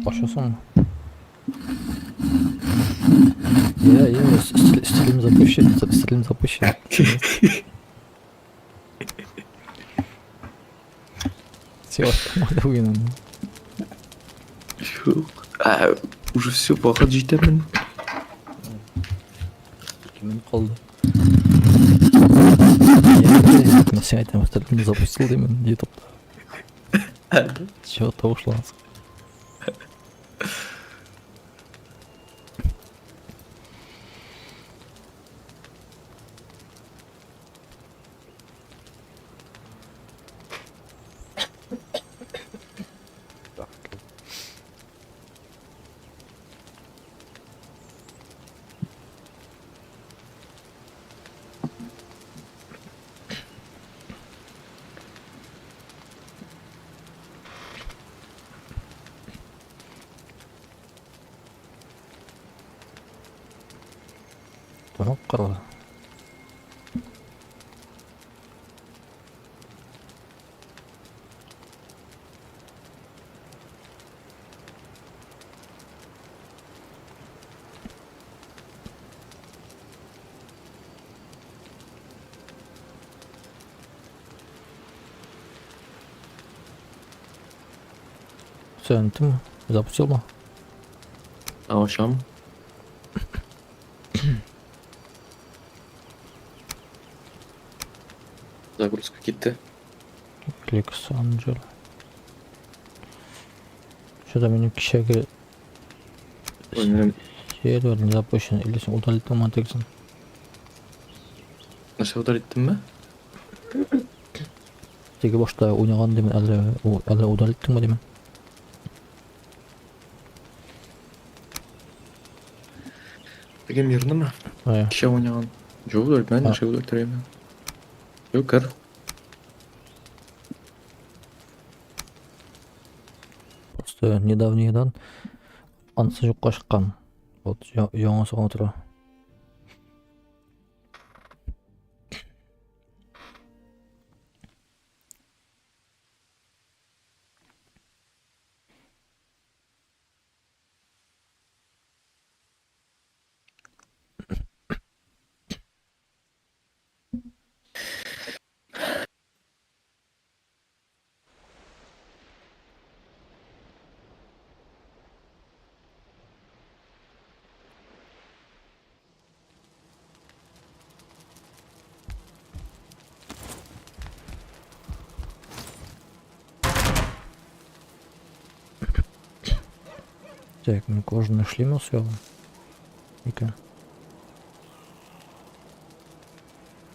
Ачасыңмы? Я, я, стрим запущен, стрим запущен. Все, уйнам. Юк. Ә, уже все, вакыт җитә менә. Кемем калды? Мин сиңа әйтәм, стрим запустил димен ютубта. Чего тавышлансың? Тоноп калды. Все, ты запустил? Ачам. Загрузка китте. Александр. Что-то минем кичәге Минем сервер не запущен. Или син удалить матексың? Нәрсә удалить иттемме? Теге башта уйнаган димен, әллә әллә удалить иттеңме димен. Теге мирнымы? Әйе. Кичә уйнаган. Юк, удалить А. нәрсә удалить итәргә? Юк, кер. Просто недавнийдан анысы юкка чыккан. Вот яңасы гына тора. Так, мин кожаный шлем ясыйм. Икән.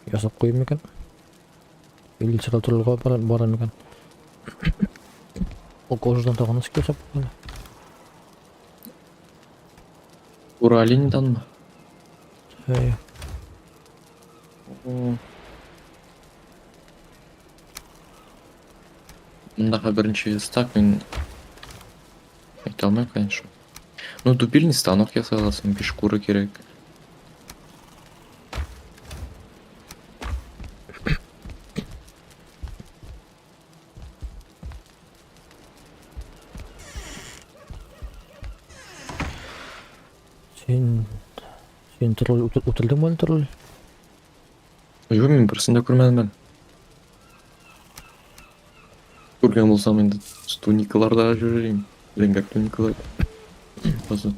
Ясап куйыйм микән? Или сразу тролльга барам микән? Ул кожадан тагын ничек ясап була? Уралинданмы? Әйе. Мондагы беренче верстак мин әйтә алмыйм, конечно. Ну, дубильный станок ясай аласың, биш куры кирәк. Син син тролль үтердеңме әле тролль? Юк, мин берсен дә күрмәдем әле. Күргән булсам инде туникаларда йөрим. Зәңгәр туникалар. Базы.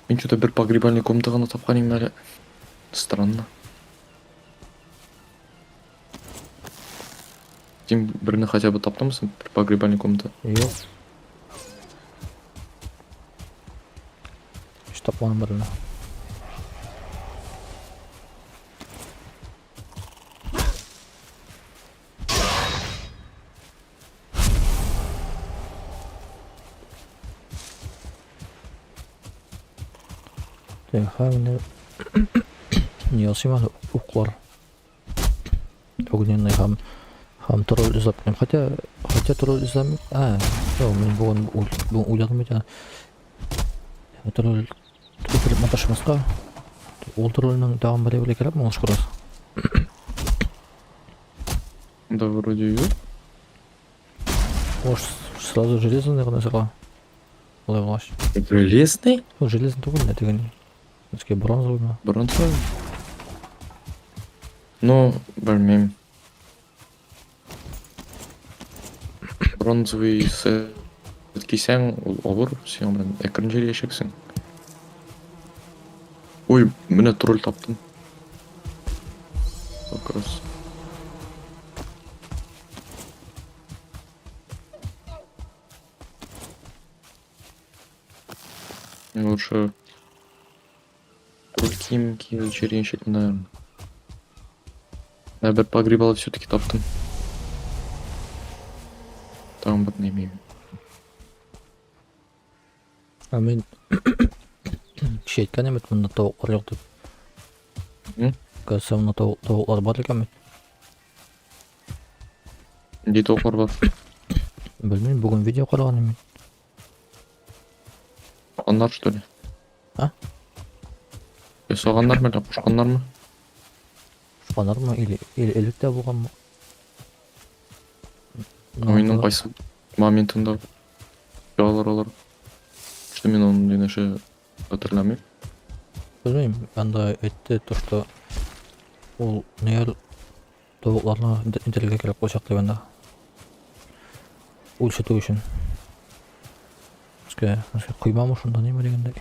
Мин что-то бер погребальный комната гына тапкан идем әле. Странно. Син берне хотя бы таптыңмы соң бер погребальный комната? Юк. Һич тапмадым берне. Так, ха, менә не ясыйм әле уклар. Огненный һәм һәм тролль эзләп киләм. Хотя хотя тролль эзләми. А, юк, мин бүген бүген уйладым бит. Тролль үтереп маташмаска. Ул тролльның тагын бер әйбер кирәкме ул шкурасы? Да вроде юк. Может, сразу железный гына сыга? Болай булгач. Железный? Ну, железный түгел, ә теге ни. Все-таки бронзовый мы? Бронзовый? Ну, белмим. Бронзовый сет кисәң, ул авыр, син белән әкрен җәячәксең. Ой, менә тролль таптым. Как раз. Лучше тролль кием киеп җөргәнчек, наверное. Ә бер погребало все-таки таптым. Тагын бер неме. Ә мин кеше әйткән идем бит монда тавыклар юк дип. М? Кажется, монда тавыклар бар икән бит. Нинди тавыклар бар? Белмим, бүген видео караган идем мин. Аннар что ли? А? Ясаганнармы әллә кушканнармы? Кушканнармы или элек тә булганмы? Уенның кайсы моментында ялар алар? Что мин аны нәрсә хәтерләмим. Белмим, анда әйтте то, что ул нәгәр тавыкларны интеллектка кирәк булачак дип анда. Үлчәтү өчен. Безгә коймамы шунда ниме дигәндәй.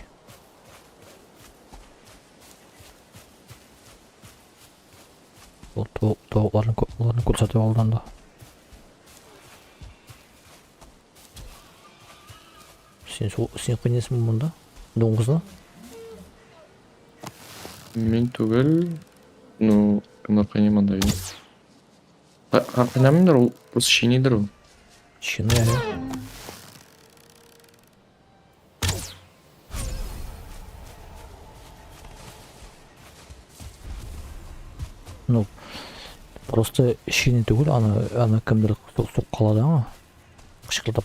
Ул тавыкларны күрсәтеп алды анда. Син син кыйныйсыңмы монда? Дуңгызны? Мин түгел. Ну, кемнәр кыйный монда инде. Кыйнамыймдыр ул, просто чинидер ул. Чины әле. Ну, просто чини түгел, аны кемдер суккалады аңа. Кычкыртып.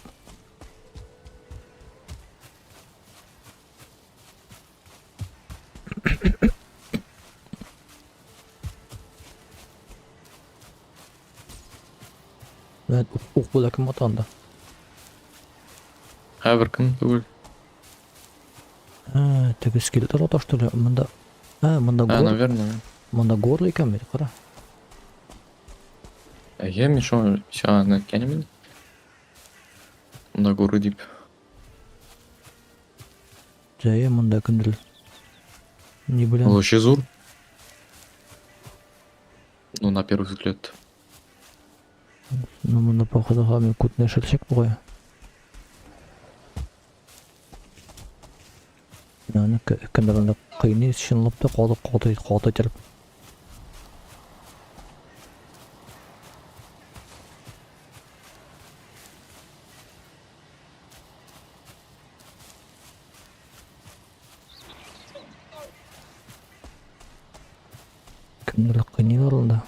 Менә ук белән кем ата анда? Ә бер кем түгел. Ә, теге скелетлар ата что ли? Монда. Ә, монда Ә, гор. наверное. Монда горло икән бит, кара. Әйе, мин шуңа сиңа әйткән идем. Монда горы дип. Җәе монда кемдер. Ни белән? Ул вообще зур. Ну, на первый взгляд. Ну, монда походу һәм күтне шерчек бугай. Аны кемдер анда кыйный чынлап та каты каты каты итеп. Кемдер кыйныйлар анда.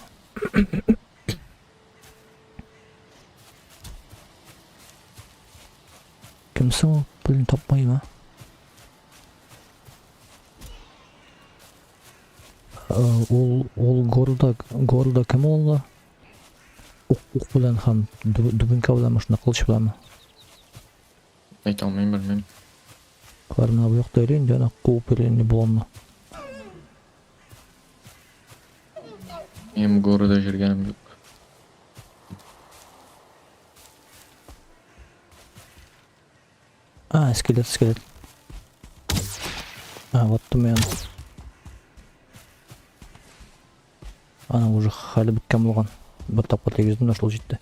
Кем соң ул? Блин, тапмыйм, а. Ул города кем ул анда? Ук белән һәм дубинка белән шунда кылыч беләнме? Әйтә алмыйм, белмим. Алар менә бу якта йөри инде, ана куып йөри инде боланны. Минем города йөргәнем юк. А, скелет, скелет. А, вот мен. Аның уже хәле беткән булган. Бер тапкыр тигездем дә шул җитте.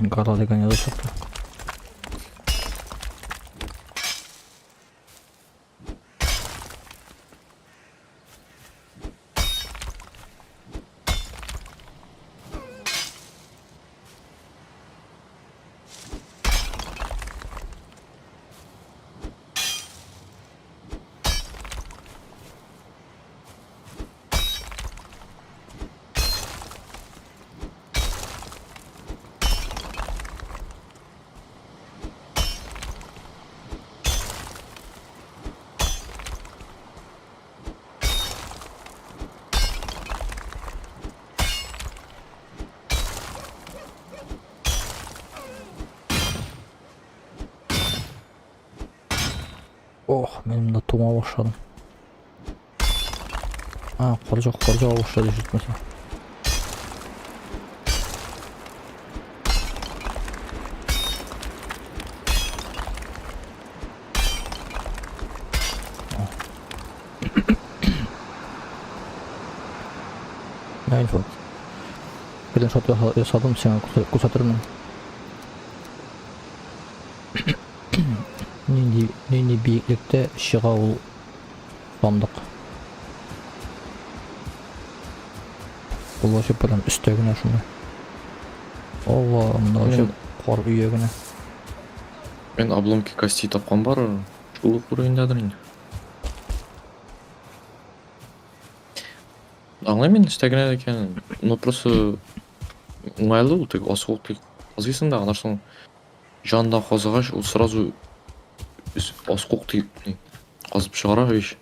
Гора дигән язу чыкты. Ох, мин монда туңа башладым. А, кар жак, кар жага башлады җитмәсә. Мә, Илфат. Скриншот ясадым, сиңа күрсәтермен. Нинди, нинди биеклектә чыга ул сандык. Ул вообще прям өстә генә шунда. Алла, монда вообще кар өя генә. Мин обломки кости тапкан бар, шул ук уровеньдадыр инде. Аңлыйм мин өстә генә икәнен. Но просто уңайлы ул теге осколок тик казыйсың да, аннан соң җанында казыгач, ул сразу осколок тиеп казып чыгара ич.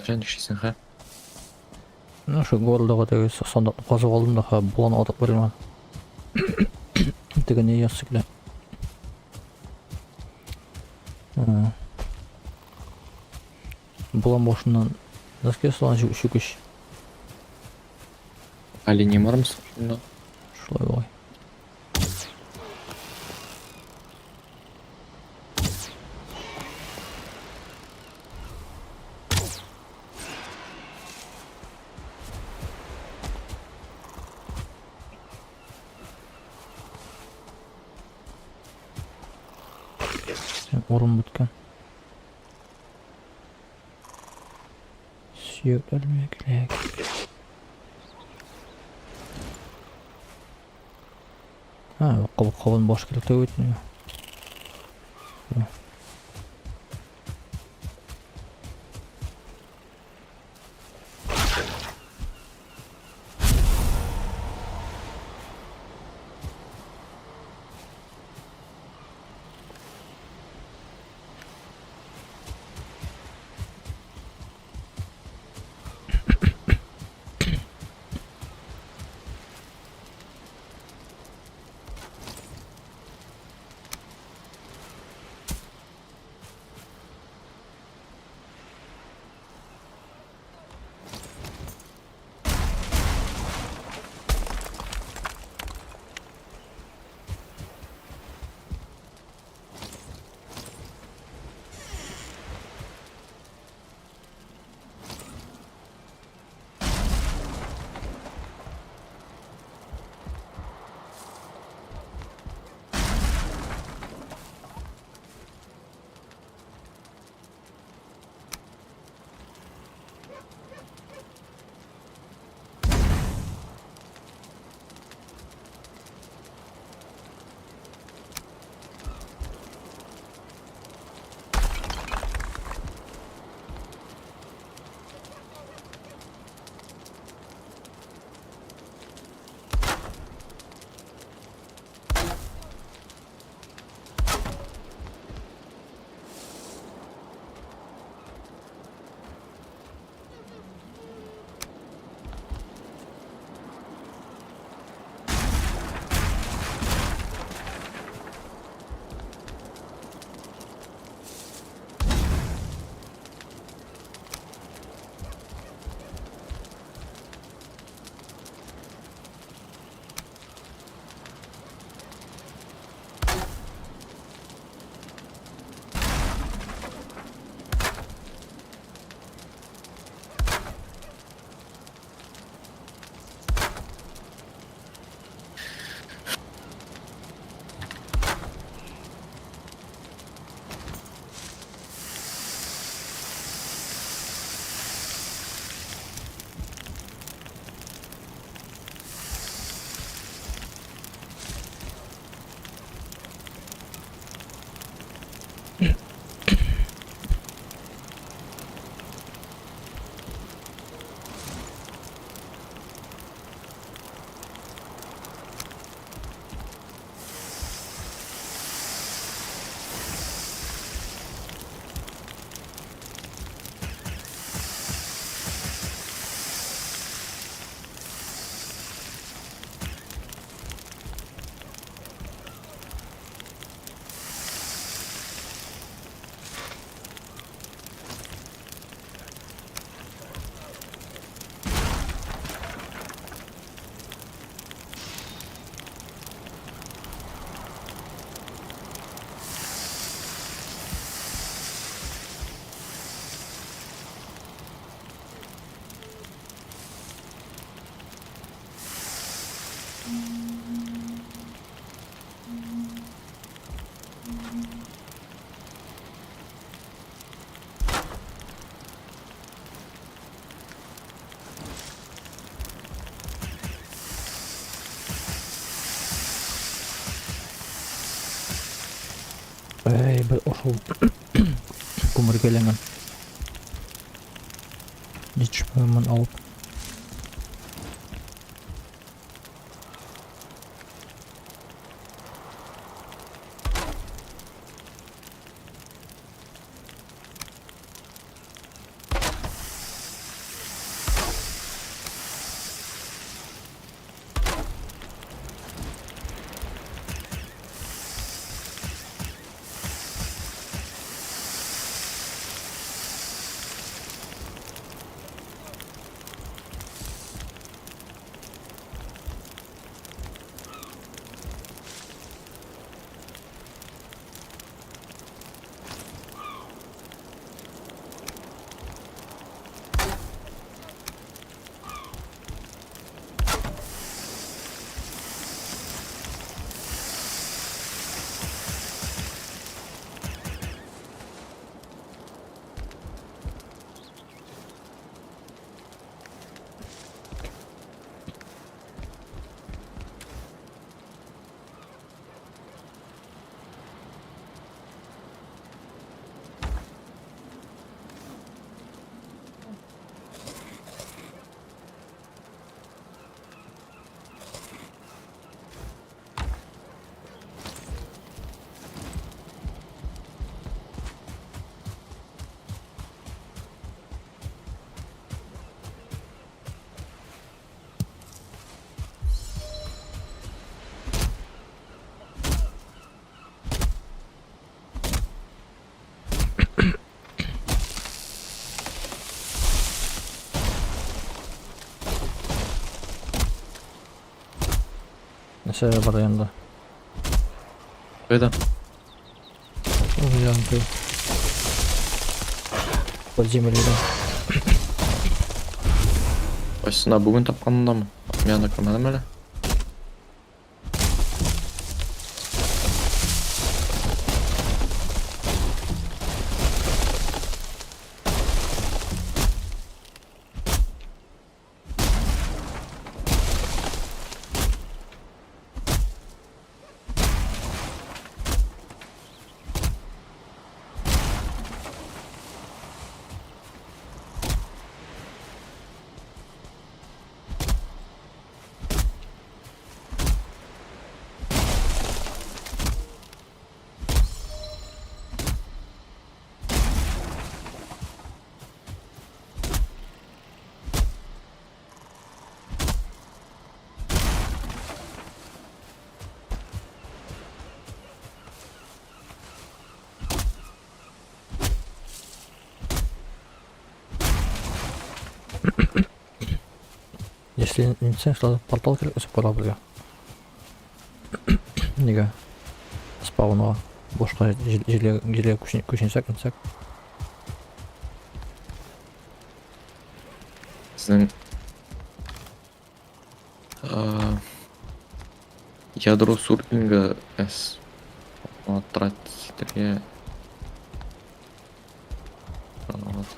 Нәрсә эшлисең, хә? Ну, шул городага теге сандыкны казып алдым да, ха, болан атып бирелмәде. Теге не язсы килә. Болан башыннан носки ясалган чүкеч. Оленей бармы шунда? Шулай бугай. Урын беткән. Сөякләр миңа кирәк. А, кабын баш кирәк түгел бит миңа. Әй, бер ошол күмергә әйләнгән. Җитешмәгәнмен алып. Нәрсә бар янда? Кайда? Янда. Подземельедә. Кайсына бүген тапканындамы? Мин аны күрмәдем әле. Если не сразу портал кирәк үсеп кала безгә. Нигә? Спаунга. Башка җиргә җиргә күченсәк, нитсәк. Сезнең ядро сурпинга S тратить итәргә. Вот.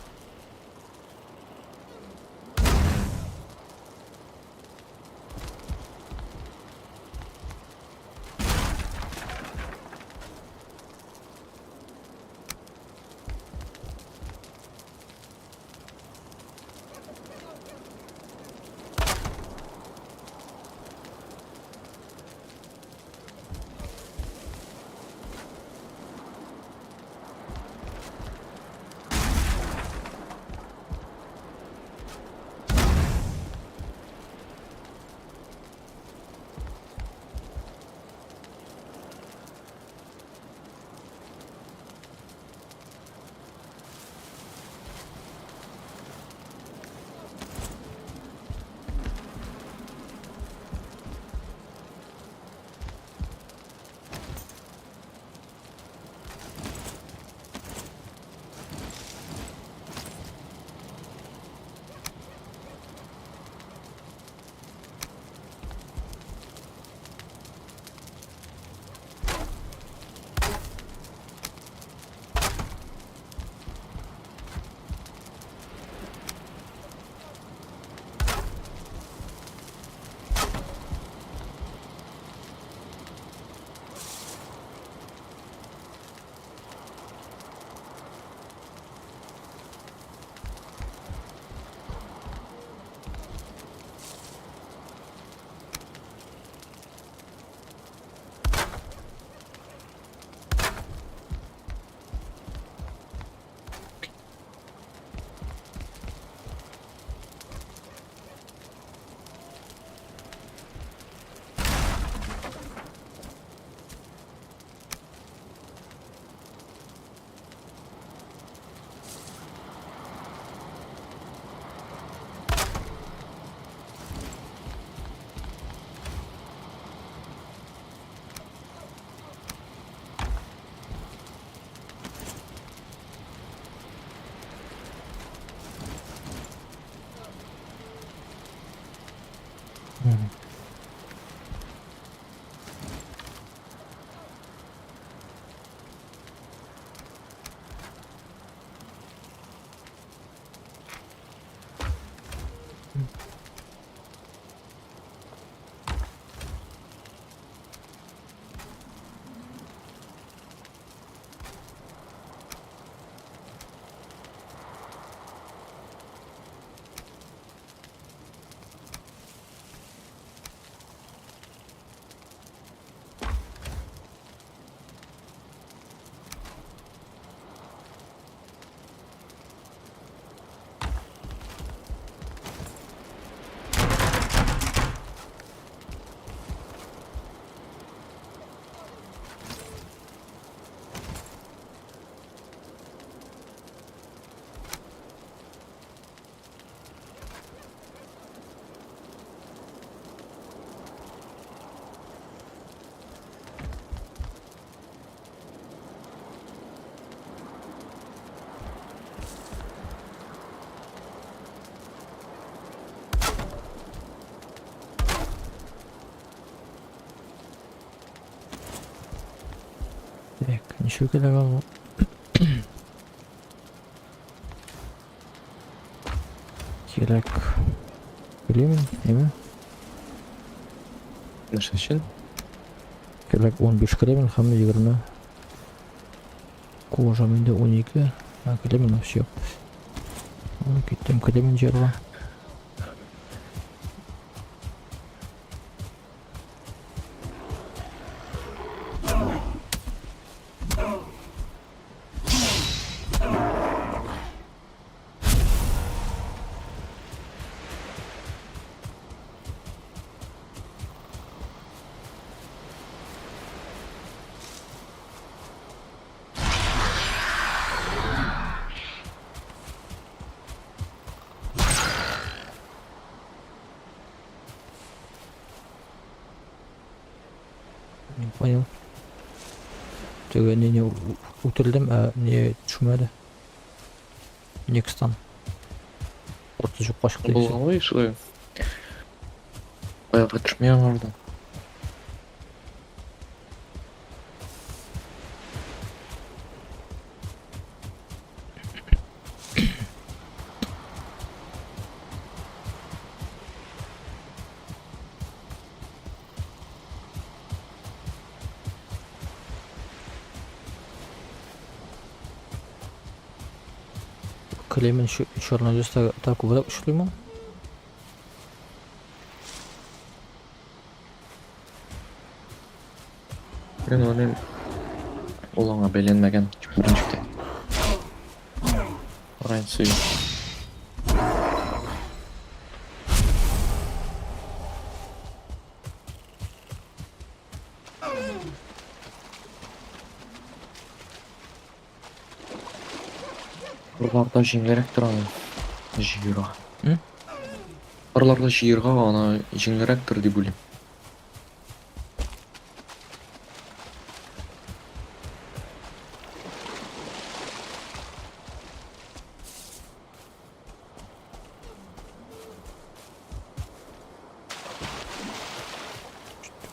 Так, ничего кирәк ул? Кирәк. Кремень, әйме? Нәрсә өчен? Кирәк 15 кремень һәм 20 кожа. Миндә 12. А, кремень вообще юк. Ой, киттем кремень җыярга. Не понял. Теге не үтердем, ә не төшмәде. Некстан. Орта юкка чыкты. Булган ғой шулай. Баягы төшми аңардан. Кремень черный төстә так күбрәк эшлиме? Мин уйлыйм, ул аңа бәйләнмәгән беренче тә. Разница юк. Кырларда җиңелрәктер аны җыерга. М? Кырларда җыерга аны җиңелрәктер дип уйлыйм.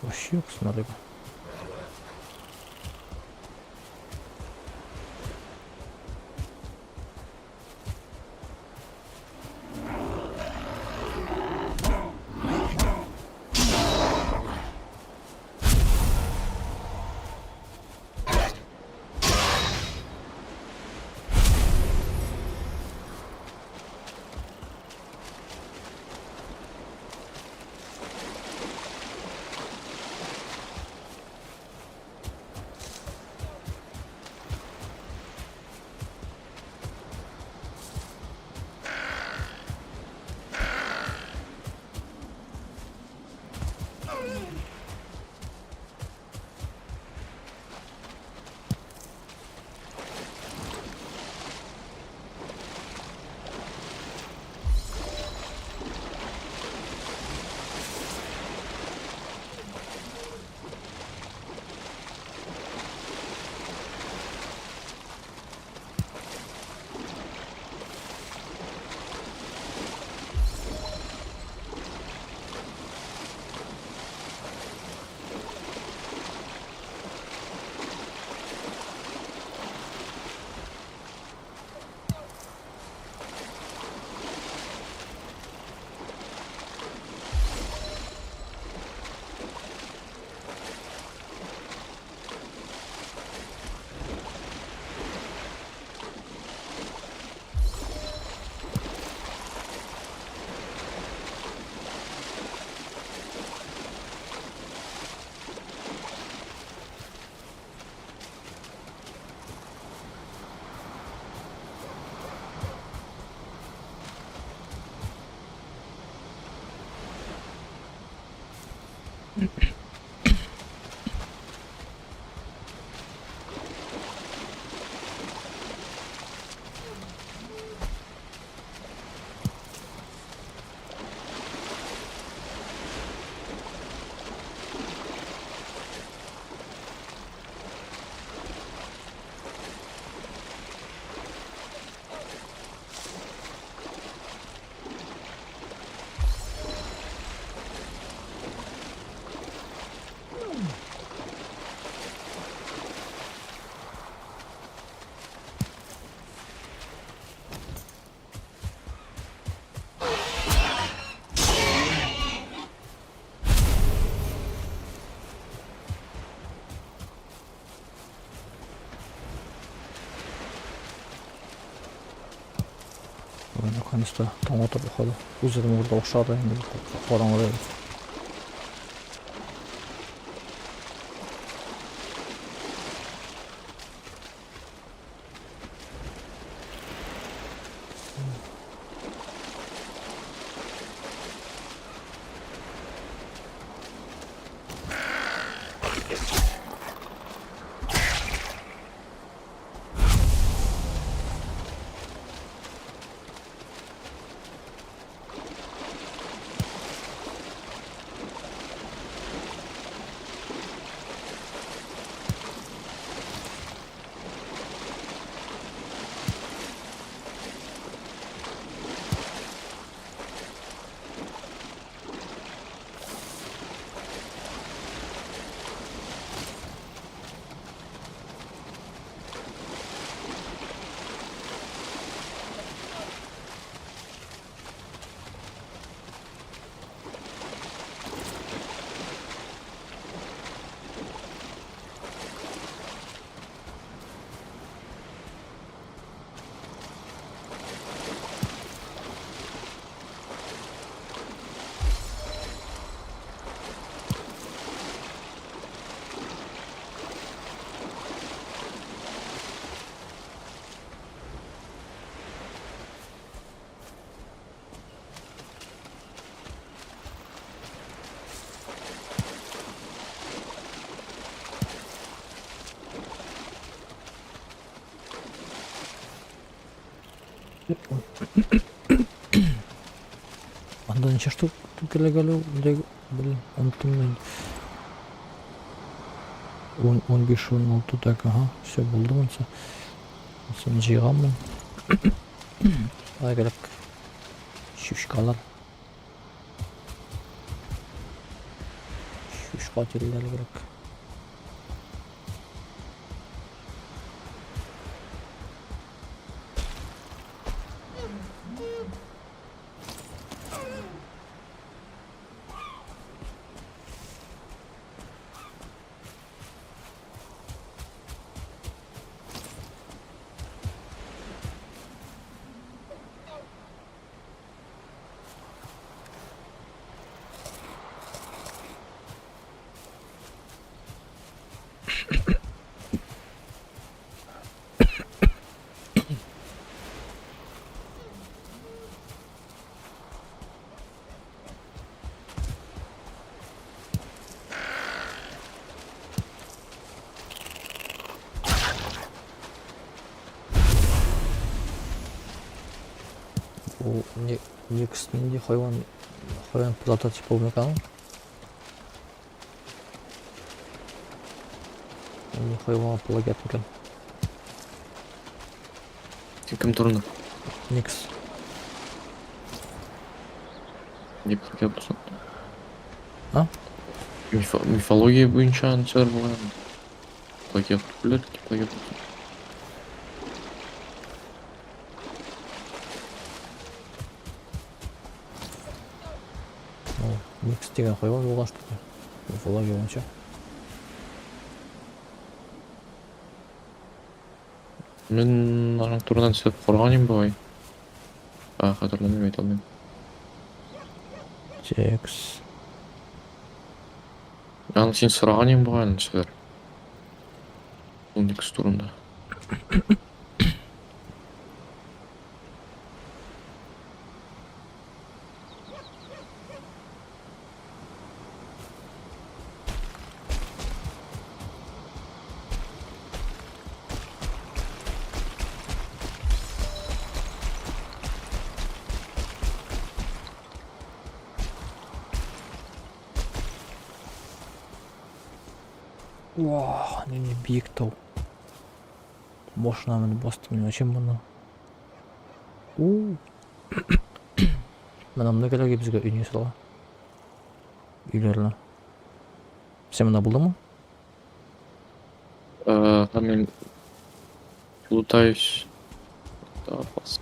Вообще юк, смотри. Бүген наконец-то таң атып уходы. Үзем урда охшады инде караңгы. Анда ничә штук кирәк әле ул? Блин, оныттым мин. 10, 15, 16, так, ага, все, булды монысы. Монысын җыйганмын. Ай, кирәк. Чучкалар. Чучка тиреләре кирәк. Бу не Никс нинди хайван хайван прототипы микән ул? Нинди хайван плагиат микән? Син кем турында? Никс. Не плагиат булсын? А? Мифология буенча нәрсәләр булган. Плагиат түгел, плагиат булсын. Ул Никс дигән хайван булган что ли? Мифология буенча. Мин аның турында сөйләп караган идем бугай. А, хәтерләмим, әйтә алмыйм. Текс. Аны син сораган идең бугай, нәрсәләр. Ул Никс турында. Вау, нинди биек тау. Башына менеп бастым мин вообще моны. У. Менә монда кирәк безгә өйне ясарга. Өйләрне. Син монда булдыңмы? Һәм мин лутаюсь. Да, бас.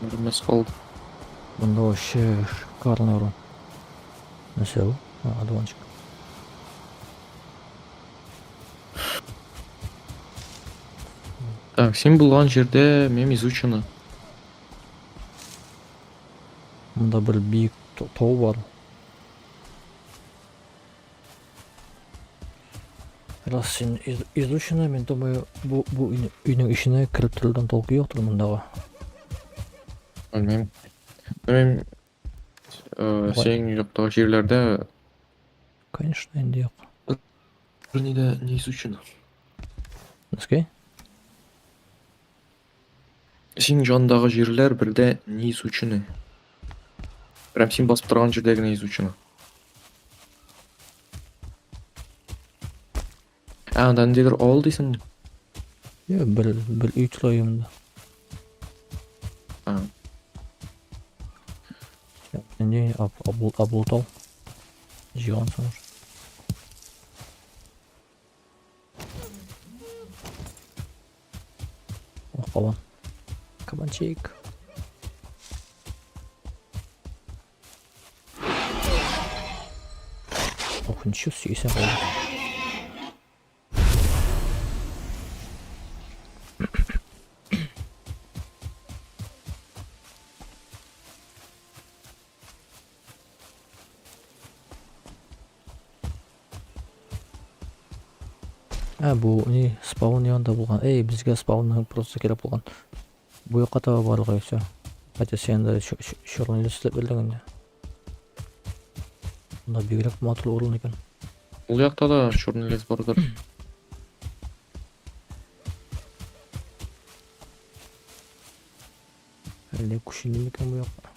Нормас калды. Монда вообще шикарный урын. Нәрсә ул? А, одуванчик. Так, син булган җирдә мем изучено. Монда бер биек тау бар. Раз син изучена, мин думаю, бу өйнең эченә кереп торудан толку юктыр мондагы. Белмим. Белмим. Синең яктагы җирләрдә Конечно, инде юк. Берни дә не изучено. Носки? Синең җандагы җирләр бердә не изучены. Прям син басып торган җирдә генә изучено. Ә, анда ниндидер авыл дисеңме? Юк, бер өй тора монда. А. Не, облутал. Җыйгансың уже. О, кабан. Кабанчик. Ох, ничего себе, исән калды. Ә, бу ни, спаун янында булган. Эй, безгә спаунның просто кирәк булган. Бу якка таба барырга и все. Хотя сен дә черный лес эзләп белдең инде. Монда бигрәк матур урын икән. Ул якта да черный лес бардыр. Әллә күченде микән бу якка?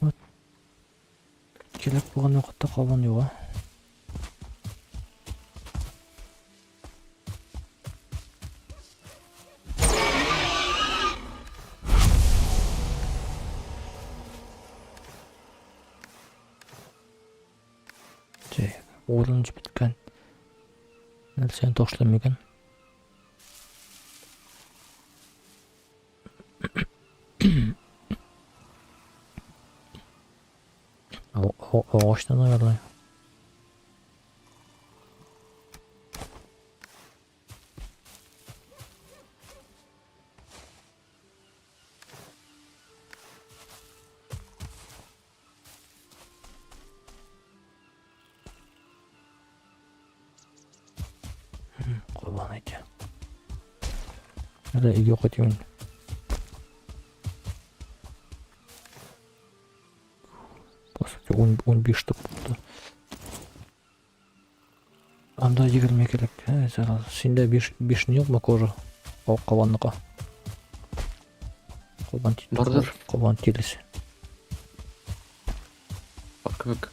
Вот. Кирәк булган вакытта кабан юк, а? Так, урын беткән. Нәрсәне ташлыйм икән? Агачны, наверное. Кабан әйтә. Әле өйгә кайтыйм инде. По сути, 15 штук булды. Анда 20 кирәк. Ә, зараза. Синдә 5 5 юкмы кожа? Кабанныкы. Кабан Бардыр. Кабан тиресе. Бар кебек.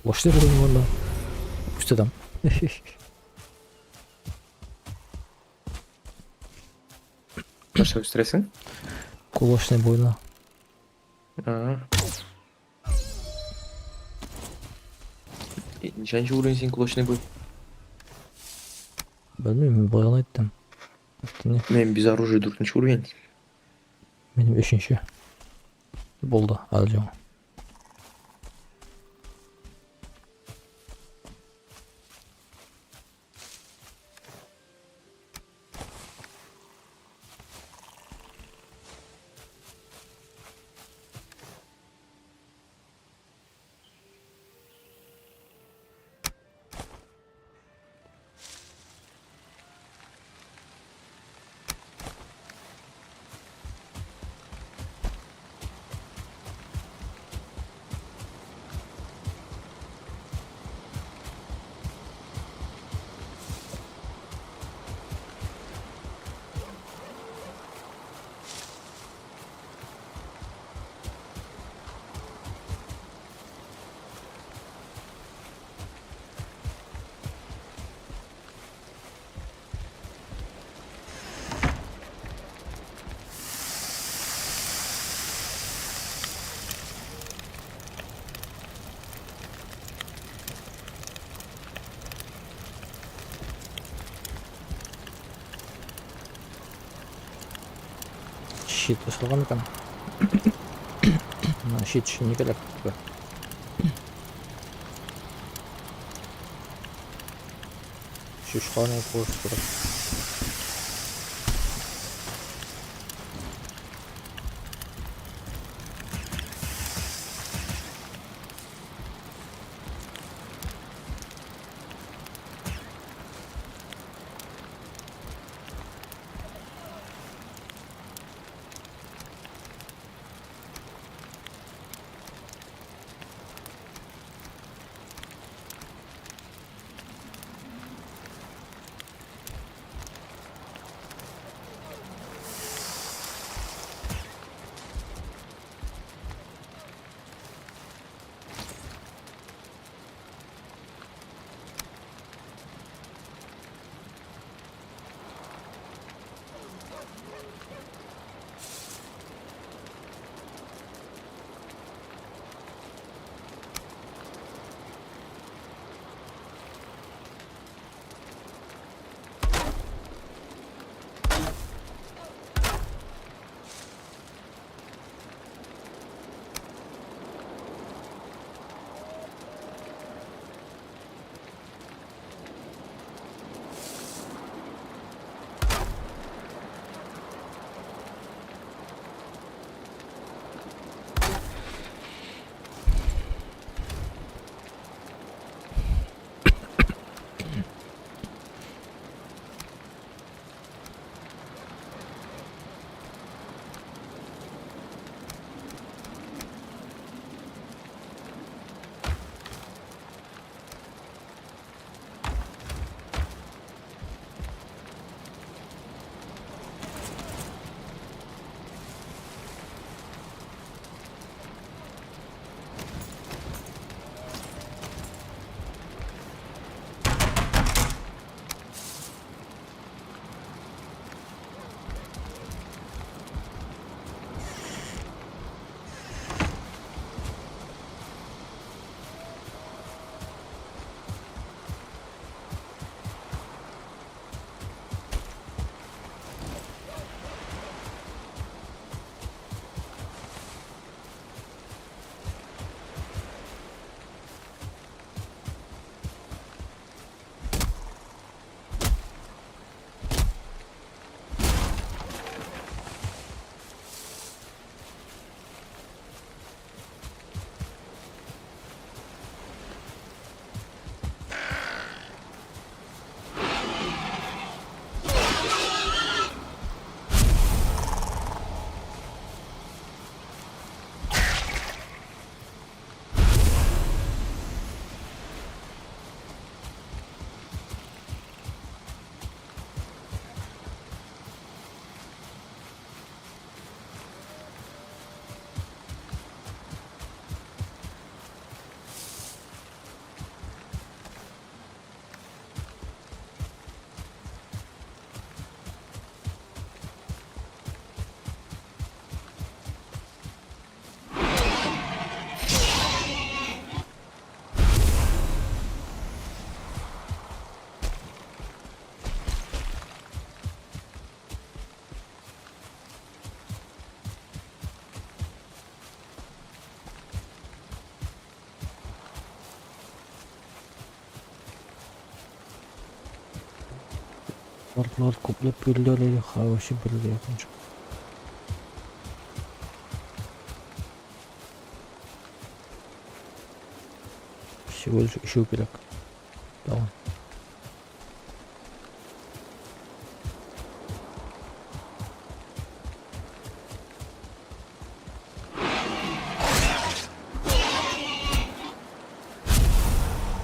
Башлый булган монда. Үстедән. Нәрсә үстерәсең? Кулачный буйна. А. Ничәнче уровень син кулачный бой? Белмим, мин болай гына әйттем. Не? Мин без оружия дүртенче уровень. Минем өченче. Булды, әле яңа. Щит ясалган икән. Менә щит өчен ни кирәк? Чучканы куып торып. Кортлар күпләп бирделәр или вообще бирде якынча. Всего лишь өчәү кирәк. Тагын.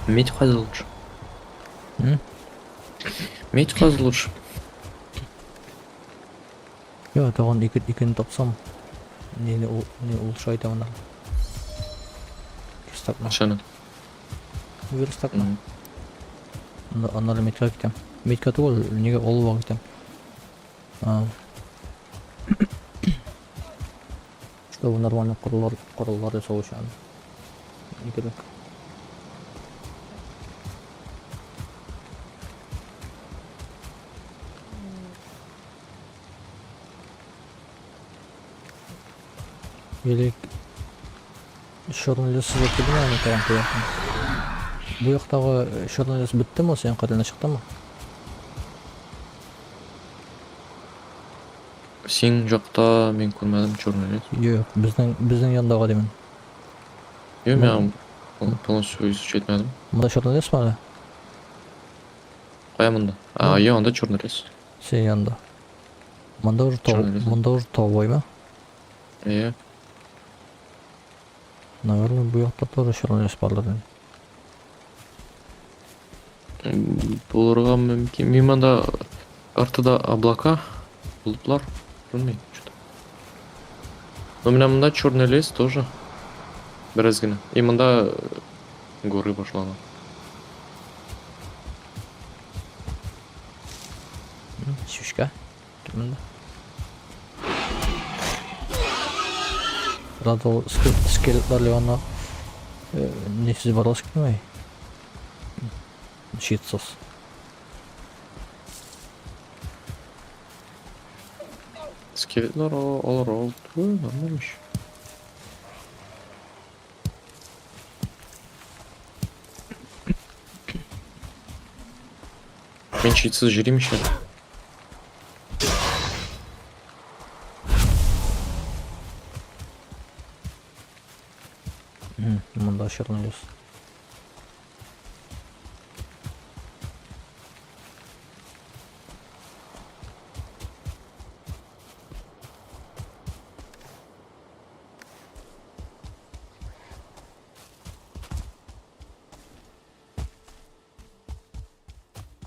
Медь кайда лучше? М? Медь кайда лучше? Я тагын ике икене тапсам, не ул не улучшай итәм аннары. Верстакны. Шаны. Верстакны. Мгм. Аннары медкә китәм. Медкә түгел, нигә олуга китәм. А. Чтобы нормально кораллар кораллар ясау өчен. Ни кирәк. Или черный лес сызып килдеме аны тагын бу яктан? Бу яктагы черный лес беттеме, синең кадәренә чыктымы? Син жакта мин күрмәдем черный лес. Юк, безнең безнең яндагы димен. Юк, мин полностью изучать итмәдем. Монда черный лес бар әле? Кая монда? А, юк, анда черный лес. Син янда. Монда уже тау, Черный лес. монда уже тау буймы? Иә. Наверное, бу якта тоже черный лес бардыр инде. Булырга мөмкин. Мин монда картада облака, болытлар күренми что-то. Но менә монда черный лес тоже. Бераз генә. И монда горы башлана. Чүчкә. Кил монда. Правда, ул скелетлар янына нисез барасы килмәй. Щитсыз. Скелетлар алар ал түгел, нормально ич. Мин щитсыз йөрим еще. Монда черный лес.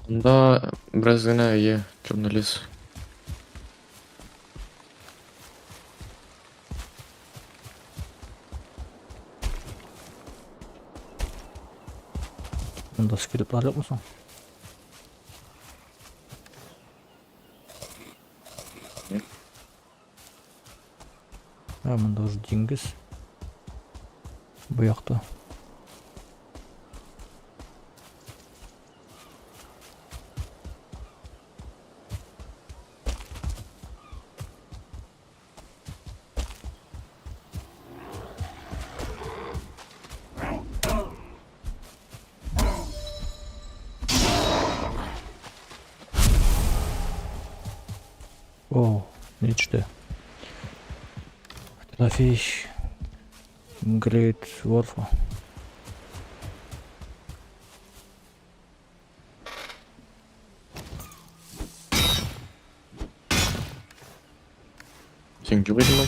Монда бераз генә әйе, черный лес. Монда скелетлар юкмы соң? Юк. Ә, монда уже диңгез. Бу якта. О, нечто. Трофей. Great Warfare. Син юк идеңме?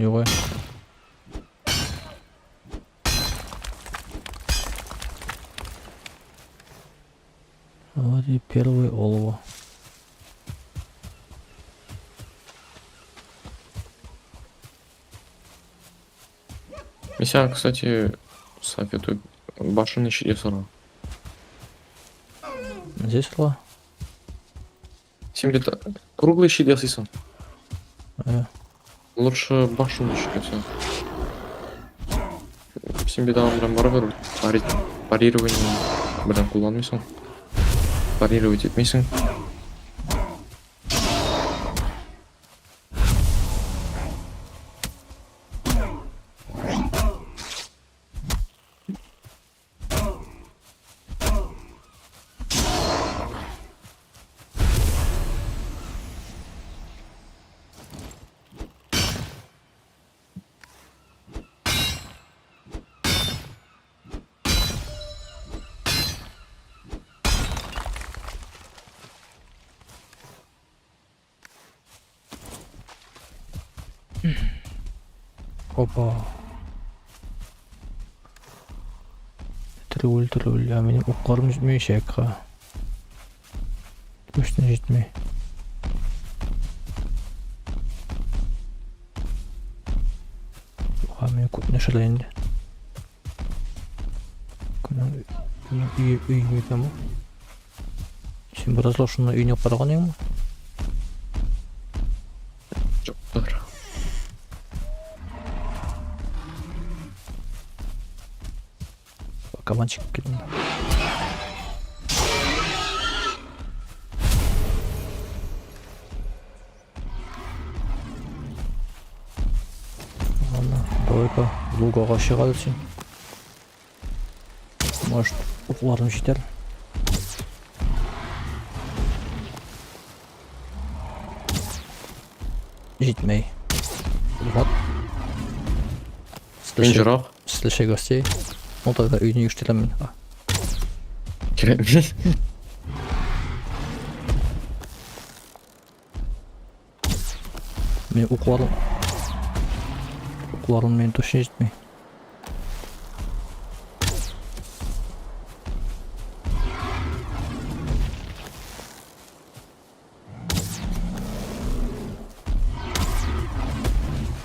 Юк. Вот и первый олово. Мин сиңа, кстати, советую башын ишетә сора. Здесь шла? Син бит круглый щит ясыйсың. Э, Лучше башенный щит яса. Син бит аның белән барыбер парирование белән кулланмыйсың. Парировать итмисең. Опа. Трюль, трюль. Ә минем укларым җитмәячәк, ха. Точно җитми. Ха, мин күп нәрсәләр инде. Кемнең кемнең өе өй микән бу? Син беразлар шунда өйне караган идеңме? Юктыр. Кабанчик килде. Ладно, давай-ка лугага чыга син. Может, укларым җитәр. Җитмәй. Вот. Мин җырак. Слышай гостей. Ну тогда өйне ишетеләм мин. Кирәкми. Мин укларым... Укларым мин точно җитми.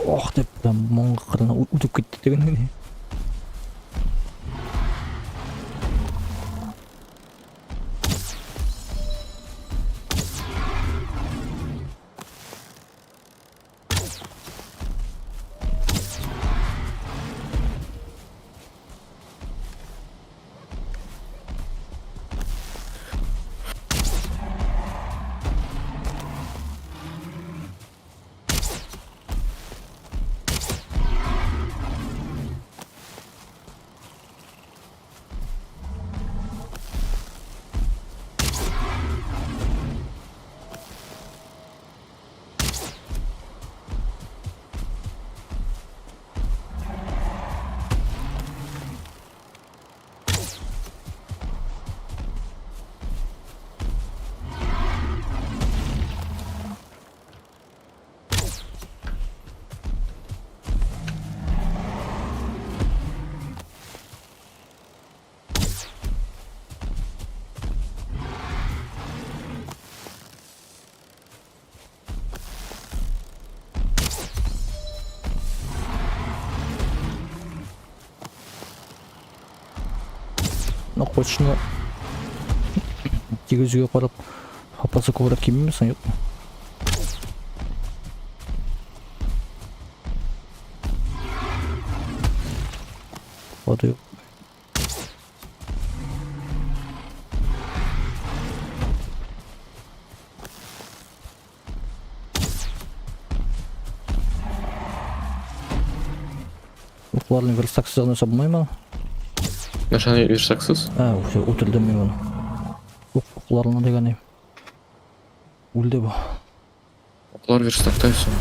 Ох дип, прям моң кырына үтеп китте дигән. Ну, точно. Тигезгә карап, хапасы күбрәк кимиме соң, юкмы? Воды юк. Укларны верстаксыз гына булмыймы? Нәрсәне верстаксыз? А, все, үтердем мин моны. Ук, укларны дигән Үлде бу. Уклар верстакта соң.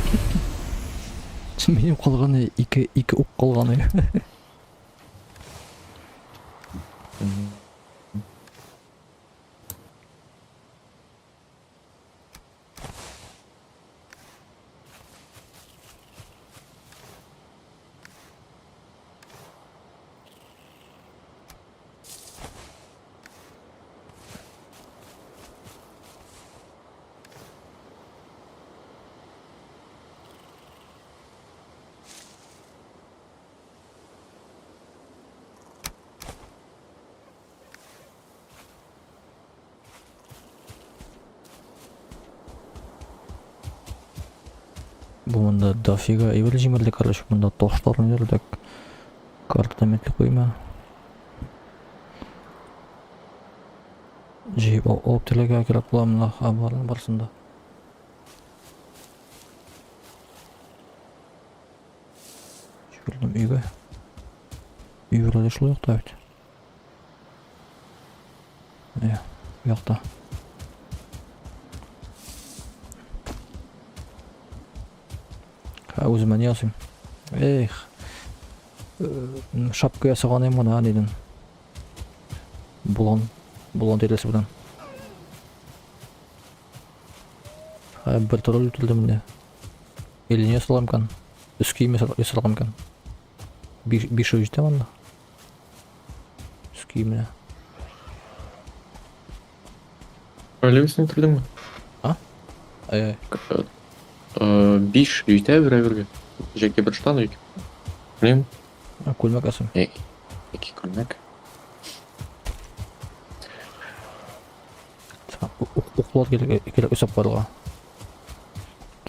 Минем калганы ике ук калганы. Бу монда дофига әйбер җимерде, короче, монда ташлар ниләр карта метле куйма. Җыеп алып теләгә кирәк була монда барның барысында. Чүгердем өйгә. Өй вроде шул якта бит. Иә, бу якта. Ха, үземә ни ясыйм? Эх. Шапка ясаган идем гына, дидем. Болан, болан тирәсе белән. Ха, бер тролль үтердем инде. Или не ясалган икән? Өс кием ясалган икән. Биш җитә монда. Өс киеменә. Королевасны үтердеңме? А? Ай-ай. Биш җитә берәбергә. Җәке бер штан, ике. Белмим. Күлмәк әсем. Ике күлмәк. Уклар кирәк, кирәк үсеп барырга.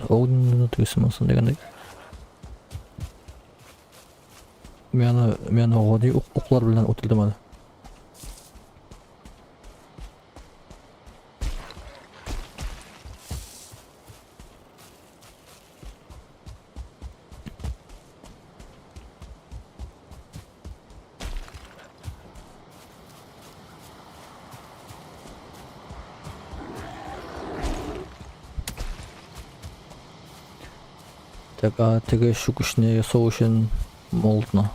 Огненный тегесе монсын дигәндәй. Мин аны гади уклар белән үтердем әле. Так, а теге чүкечне ясау өчен молотны.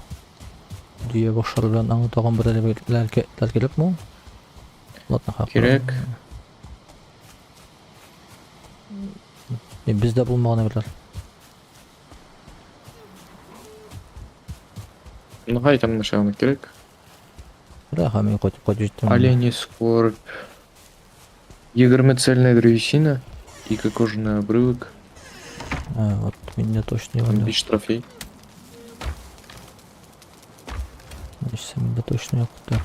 Дөя башлары белән аңа тагын бер әйберләр кирәкме ул? Ладно, хак. Кирәк. Бездә булмаган әйберләр. Ну, хай там нашаганы кирәк. Бля, мин кайтып кайтып җиттем. Оленей скорбь. 20 цельная древесина. Ике кожаный обрывок. А, вот меня точно не 5 трофей. Значит, миндә точно юк. Так.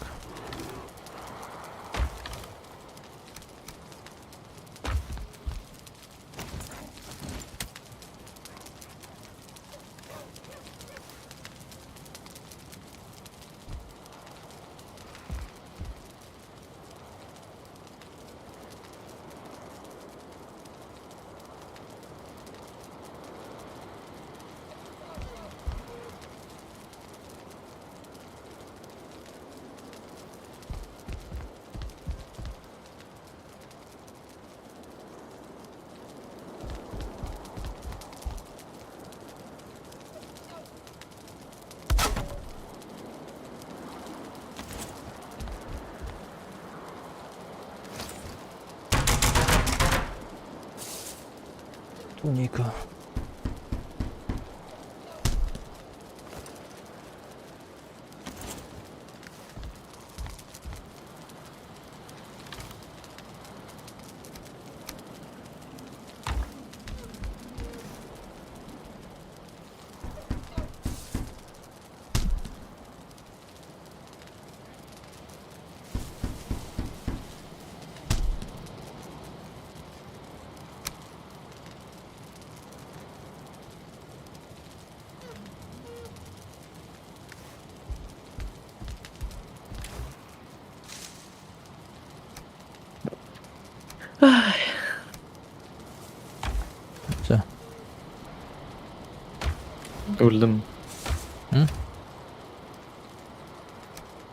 Туника. Все. Үлдем. М?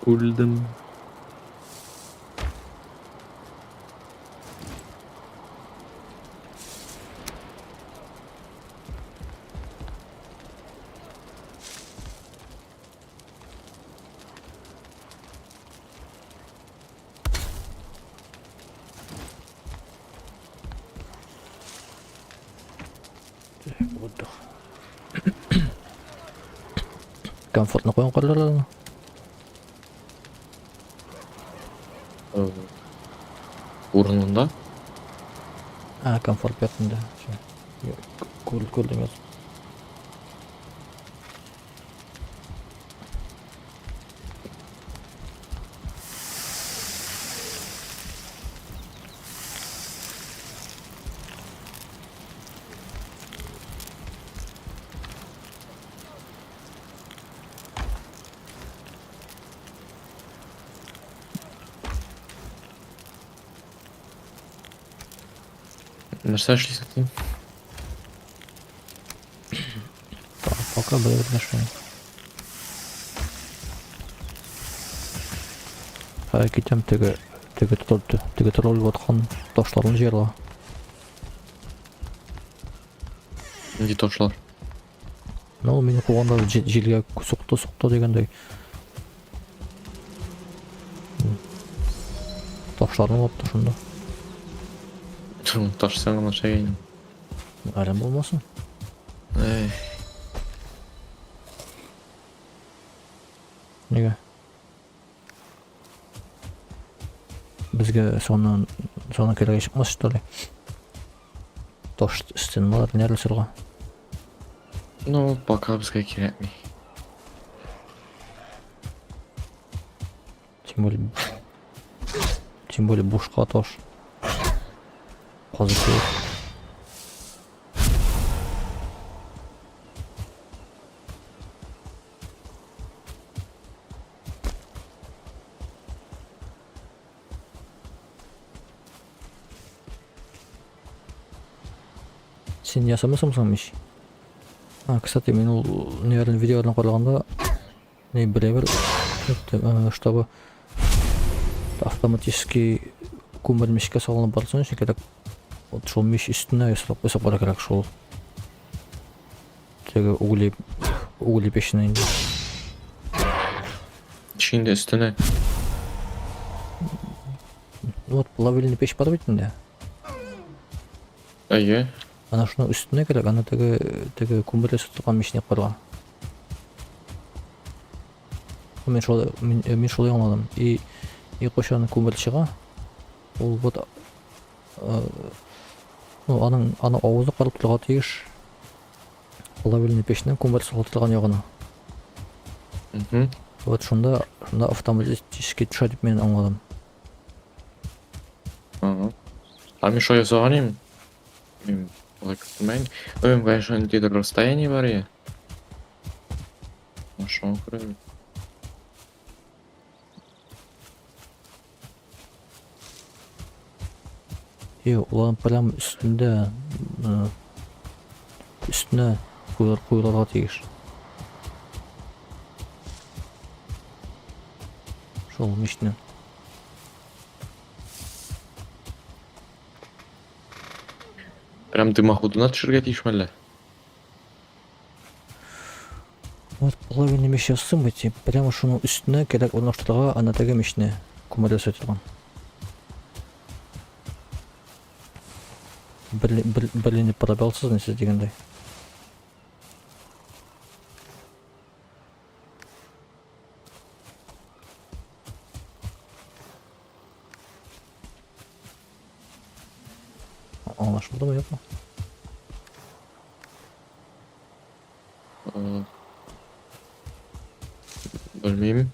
Үлдем. Отдых. Комфортно куйган карлар. Урынында. А, комфорт бертінде. Күрдім. Нәрсә эшлисең син? Пока бер нәрсә. Хәзер китәм теге теге тролль теге тролль баткан ташларны җыярга. Нинди ташлар? Ну, мине куганда җилгә сукты сукты дигәндәй. Ташларны ватты шунда. Таш син гына шәгәйнең. Әрәм булмасын. Эй. Нигә? Безгә соннан зона кирәге чыкмас, что ли? Таш стеналар нәрле сырга. Ну, пока безгә кирәкми. Тем более, тем более бушка таш. Казып куеп. Син ясамасың соң мич? А, кстати, мин ул наверное, видеоларны караганда не берәбер чтобы автоматически күмер мичкә салынып барсын өчен кирәк. Вот шул мич өстенә ясап ясап кара кирәк шул. Теге угли угли печне инде. Инде өстенә. Вот плавильный печь бар бит инде. Әйе. Ана шуның өстенә кирәк, аны теге теге күмер ясап торган мичне куярга. Мин шулай мин, мин шулай аңладым. И кайчан күмер чыга, ул вот ну, аның аны авызы карап торырга тиеш. Плавильный печнең күмер салып торган ягына. Мгм. Вот шунда шунда автоматически төшә дип мин аңладым. Ага. А мин шулай ясаган идем. Мин алай көтмәйм. Мин, конечно, ниндидер расстояние бар иде. Ну, шуңа күрә. И улар прям өстендә өстенә куелырга тиеш. Шул мичнең. Прям дымоходына төшергә тиешме әллә? Вот половина мич ясыйм бит, прямо шуның өстенә кирәк урнаштырырга ана теге мичне күмер ясый торган. Бер, бер, бер линия пробелсыз нәрсә дигәндәй. Аңлашылдымы, юкмы? Белмим.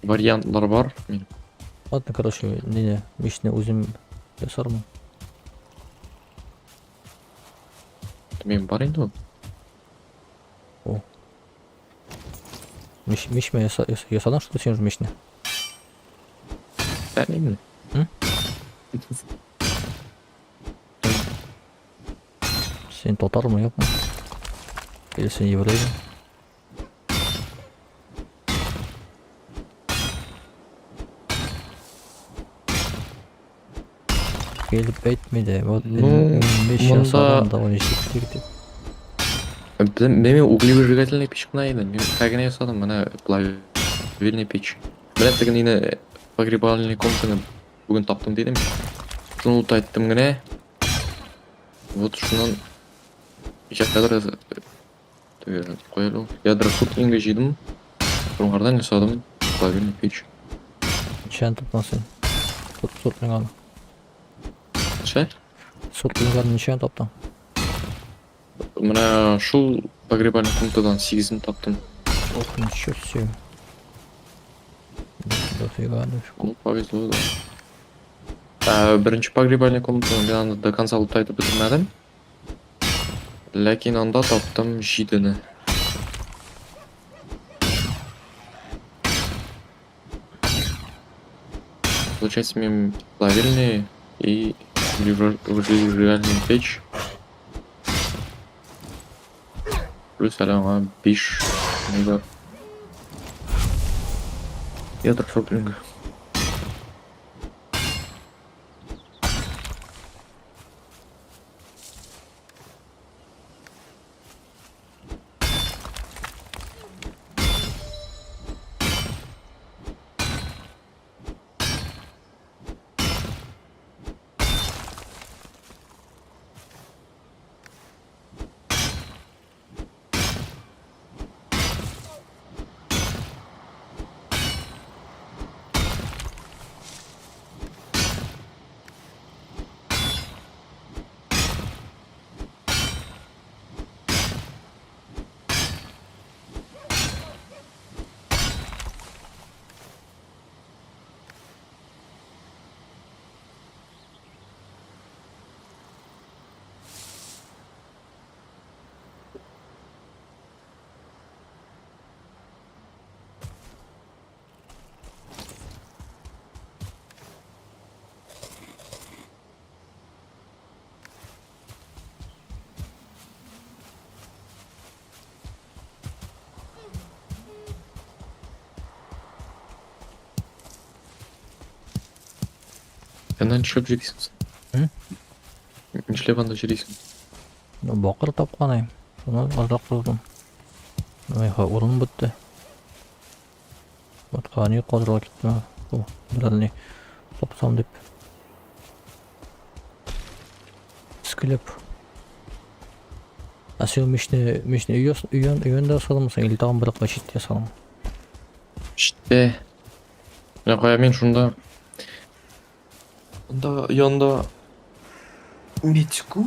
Вариантлар бар. Мин. Ладно, короче, не, мичне үзем ясармын. Мин бар инде ул. О. Мич, мичме яса, ясадың что син уже мичне? Белмим. М? Син татармы, юкмы? Или син еврейме? Килеп әйтми дә, вот Ну, мич монда- ясадым, давай җиттек дип. Мин углевыжигательный печь кына иде. Мин генә ясадым, менә плавильный печь. Менә теге мине погребальный комнатаны бүген таптым дидем. Шуны ут айттым генә. Вот шуннан ядра теге куялы. Ядра сутлинга җыйдым. Шуңардан ясадым плавильный печь. Ничәне таптың син? Сутлинганы. Нәрсә? Сутлинганы ничәне таптың? Менә шул погребальный комнатадан 8-ен таптым. Ох, ничего себе. Дофига, дофига. Ну, повезло, да. Ә, беренче погребальный комнатаны мин аны до конца лутать итеп бетермәдем. Ләкин анда таптым 7-не. Получается, мин плавильный и углевыжигательный печь. Плюс әле аңа 5 ни бар. Ядро шоплинга. Анда нишләп йөрисең син? М? Нишләп анда йөрисең? Ну, бакыр тапкан идем. Шуны азрак куйдым. Ой, урын бетте. Ботка ни казырга киттем. Бу, берәр ни тапсам дип. Склеп. Ә син мичне өйән дә ясадыңмы или тагын бер чит ясадың? Читтә. Менә кая мин шунда. Анда янда Митьку.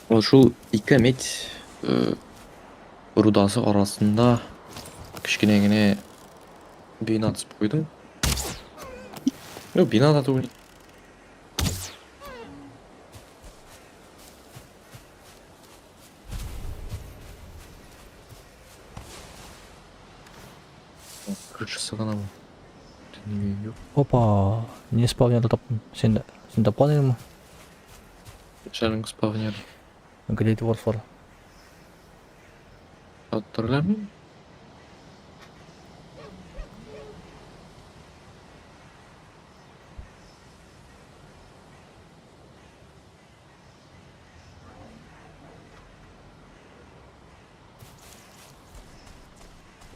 Ул шул ике медь рудасы арасында кечкенә генә бина төзеп куйдым. Ну, бина да түгел. Крышасы гына бу. Нигә юк. Опа, не спавнер таптым. Син тапкан идеңме? Шәрнең спавнер. Great Warfare. Hatırlamıyorum.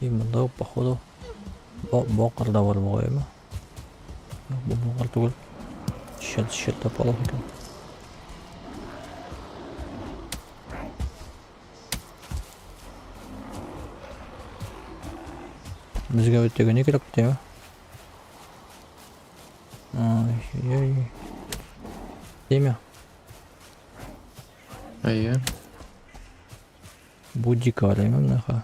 И монда походу бакыр да бар бугаймы? Юк, бу бакыр түгел. Щет тапалык икән. Безгә бит теге ни кирәк бит, әйме? Ай-яй. Димә, Әйе. бу дикарь, әйме менә.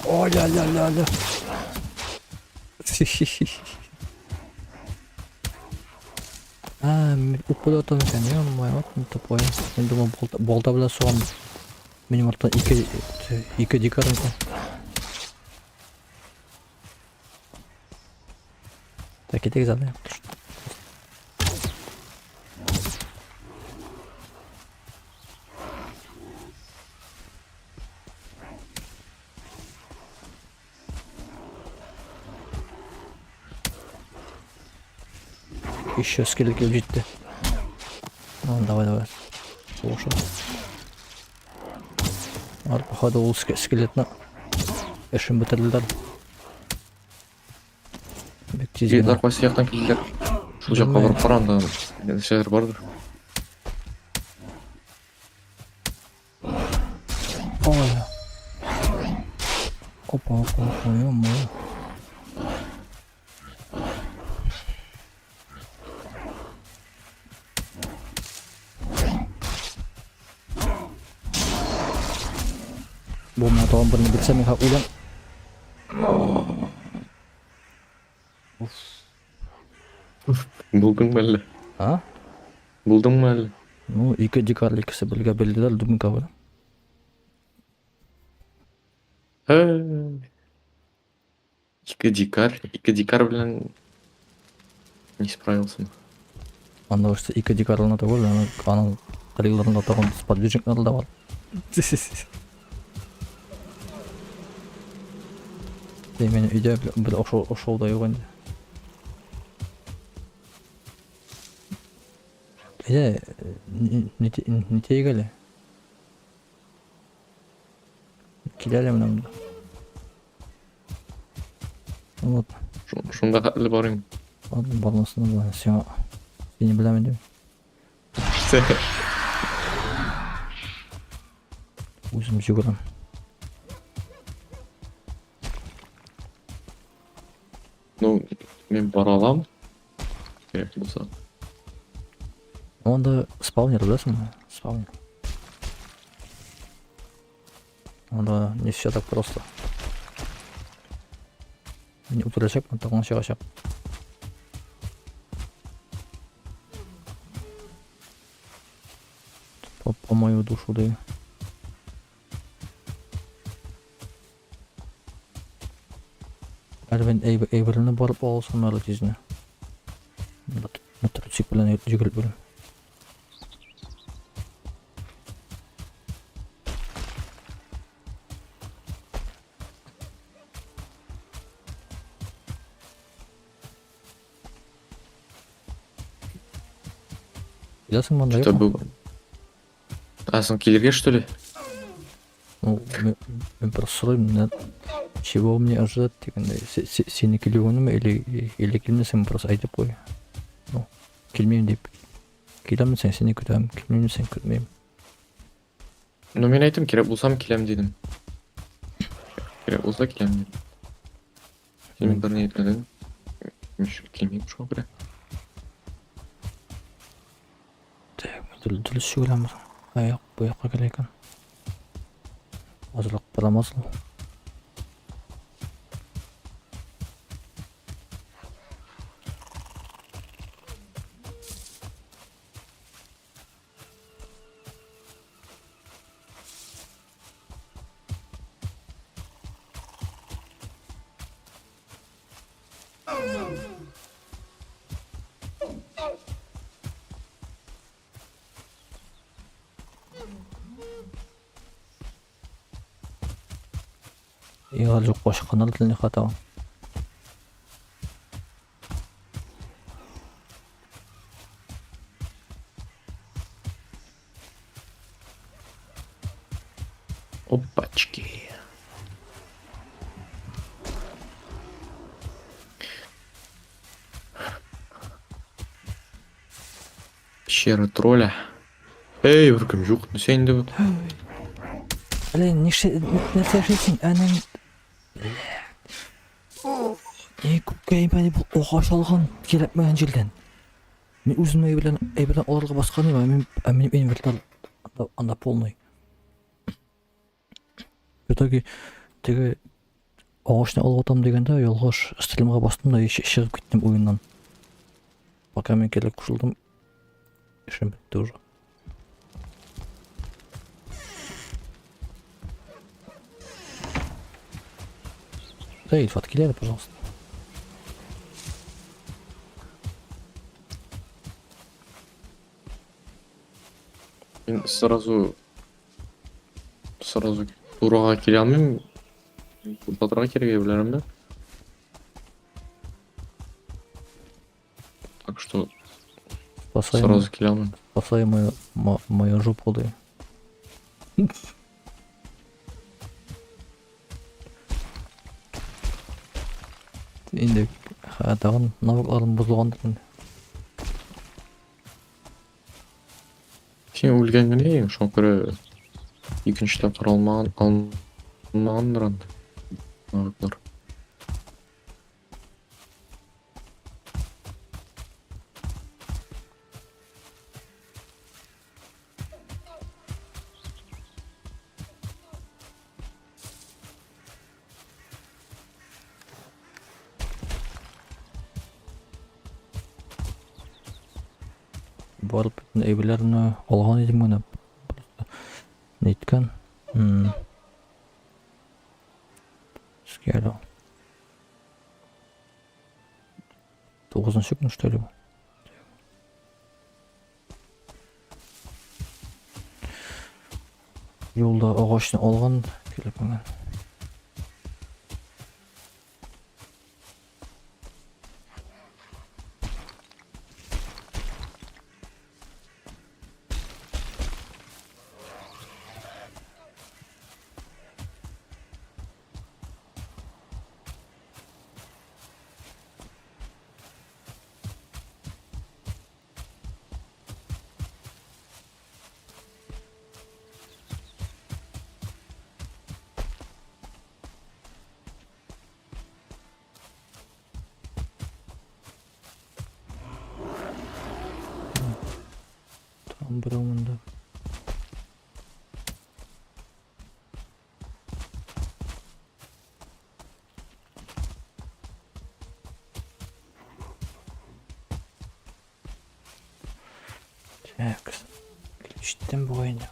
О, ля-ля-ля-ля. А, мин упада атам икән, ё-моё, вот мин тупой. Мин думал, балта белән сугам. Минем арттан ике дикарь икән. Так, китегез әле. Еще скелет килеп җитте. Ну, давай, давай. Слушай. Алар, походу, ул скелетны эшен бетерделәр. Бик тиз генә. Егетләр кайсы яктан килделәр? Шул якка барып кара, анда нәрсәләр бардыр. Ой. Опа, опа, опа, ё-моё. Бу менә тагын берне бирсә, мин хәзер үләм. Уф. Булдыңмы әллә? А? Булдыңмы әллә? Ну, ике дикарь икесе бергә бирделәр, дубинка белән. Һә. Ике дикарь белән не справился. Анда işte ике дикарь гына түгел, аның кырыйларында тагын сподвижниклар да бар. Минем өйдә бер ошау да юк инде. Әйдә, нитәйек әле. Кил әле менә монда. Вот, Шунда хәтле барыйм. Ладно, бармасын да сиңа. Сине беләм инде. Үзем йөгерәм. Ну, мин бара алам. Кирәк булса. Анда спаунер беләсеңме? Спаунер. Анда не все так просто. Мин үтерәчәкмен, тагын чыгачак. По мою душу даю. Әле мин әйберне барып алсам әле тизне. Мотоцикл белән йөгереп йөрим. Киләсеңме анда, Что-то юкмы? бу... А, соң килергә, что ли? Ну, мин просто сорыйм, чего мне ожидать дигәндәй. Сине килүеңнеме или килмәсең, просто әйтеп куй. Ну, килмим дип. Киләм дисәң, сине көтәм, килмим дисәң, көтмим. Ну, мин әйттем, кирәк булсам киләм дидем. Кирәк булса киләм дидем. Син Мин берни әйтмәдең. Мин килмим шуңа күрә. Так, мин дөрес чүгәләмме соң? Ә, юк, бу якка килә икән. Азрак барамаз ул. Игал юкка чыкканнар телне хата. Опачки. Пещера тролля. Эй, беркем юк. Нәрсә инде бу? Әле нишлә нәрсә эшлисең? Әнең Ни күпкә әйбәт бу агач алган кирәкмәгән җирдән. Мин үземнең әйберләрен әйберләрен алырга баскан идем, ә мин ә минем инвентарь анда полный. В итоге теге агачны алып атам дигәндә ялгыш стримга бастым да чыгып киттем уеннан. Пока мин килеп кушылдым, эшем бетте уже. Да, Ильфат, кил әле, пожалуйста. Мин сразу турыга килә алмыйм. Туктатырга кирәк әйберләремне. Так что Спасай, сразу килә алмыйм. Спасай мою жопу, да. Инде ха, тагын навыкларым бозылгандыр инде. Син үлгән генә идең, шуңа күрә икенче тапкыр алмаган алмагандыр анда навыклар. Барып бөтен әйберләрне алган идем генә. Просто ниткән. Искә әле. Тугызынчы көн, что ли, бу? Юлда агачны алган, килеп менгән. Там берәү монда. Так, ключтем бугай инде.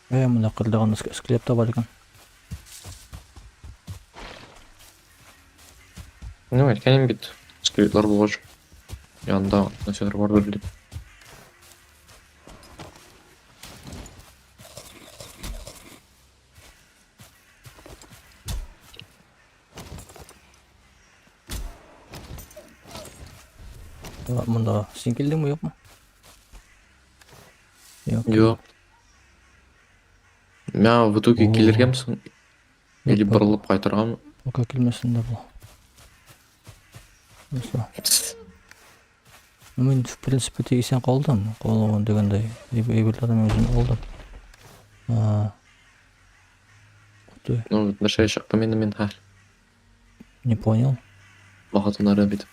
Ә, монда кырдаган склеп та бар икән. Ну, әйткәнем бит, скелетлар булгач, янында нәрсәләр бардыр дип. Монда син килдеңме, юкмы? Юк. Юк. Мә, в итоге О. килергәме соң? Или Юк, борылып кайтыргамы? Пока килмәсен дә бу. Нәрсә? Ну, мин, в принципе, тик исән калдым. Калуын дигәндәй, әйберләрне мин үзем алдым. А. Ух ты, Ну, нәрсәгә чыктым инде мин хәл. не понял. Вакытыннары бит.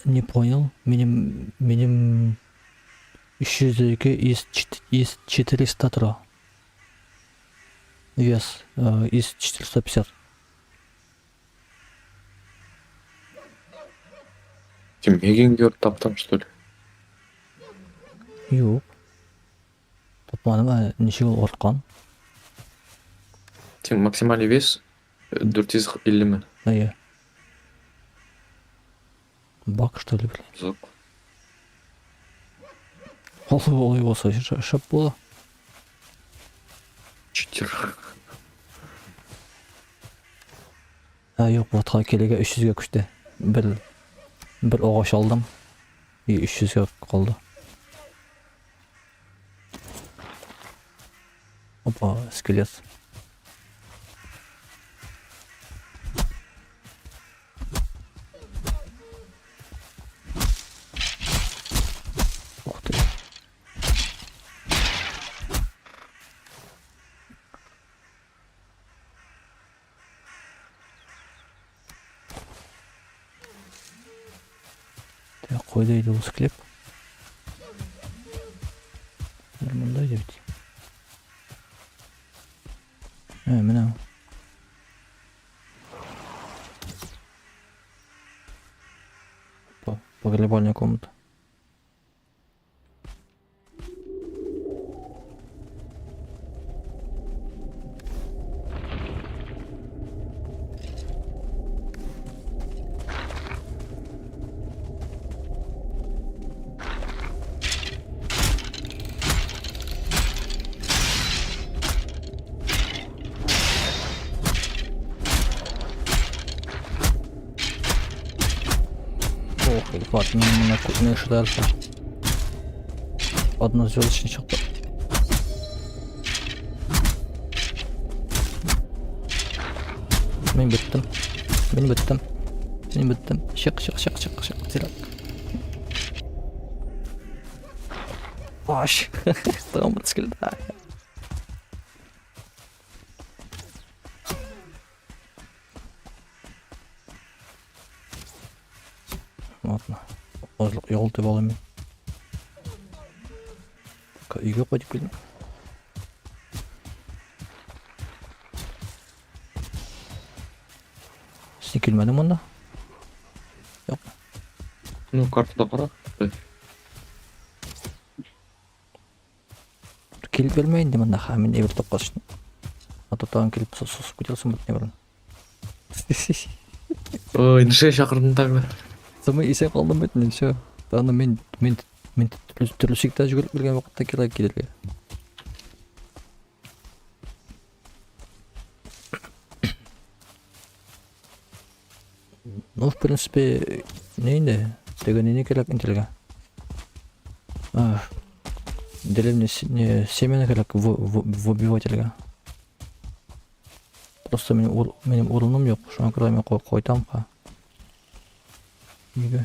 Не понял. Минем 302 из 403. Вес из 450. Син мегиңгер таптың, что ли? Юк. Тапмадым, ә ничек ул арткан? Син максимальный вес 450 ме? Әйе. Бак, что ли, блин? Зык. Алай булса шәп була. Читер. Ә, юк, ватка килегә 300 гә күчте. Бер агач алдым. И 300 гә калды. Опа, скелет. Ух ты. Так, кайда иде ул склеп? Бер монда иде бит. Ә, менә. Опа, погребальная комната. Ох, Илфат, мин менә күпме эшләрсең. Одна звездочный чыкты. Мин беттем. Мин беттем. Мин беттем. Чык, чык, чык, чык, чык, тирәк. Баш. Тагын бер скелет. Ладно. Азлык югалтып алыйм мин. Өйгә кайтып килдем. Син килмәдең монда? Юк. Ну, картада кара. Килеп белмәй инде монда, ха, мин әйбер тапкач. А то тагын килеп сосып китәсең бит нәберен. Ой, нәрсәгә чакырдың тагы? Самый исән калдым бит инде, все. Аны мин төрле чиктә жүгереп килгән вакытта кирәк килергә. Ну, в принципе, не инде, теге не кирәк интелгә. Деревня не семена кирәк в убивательгә. Просто минем урыным юк, шуңа күрә мин кайтам ха. Нигә?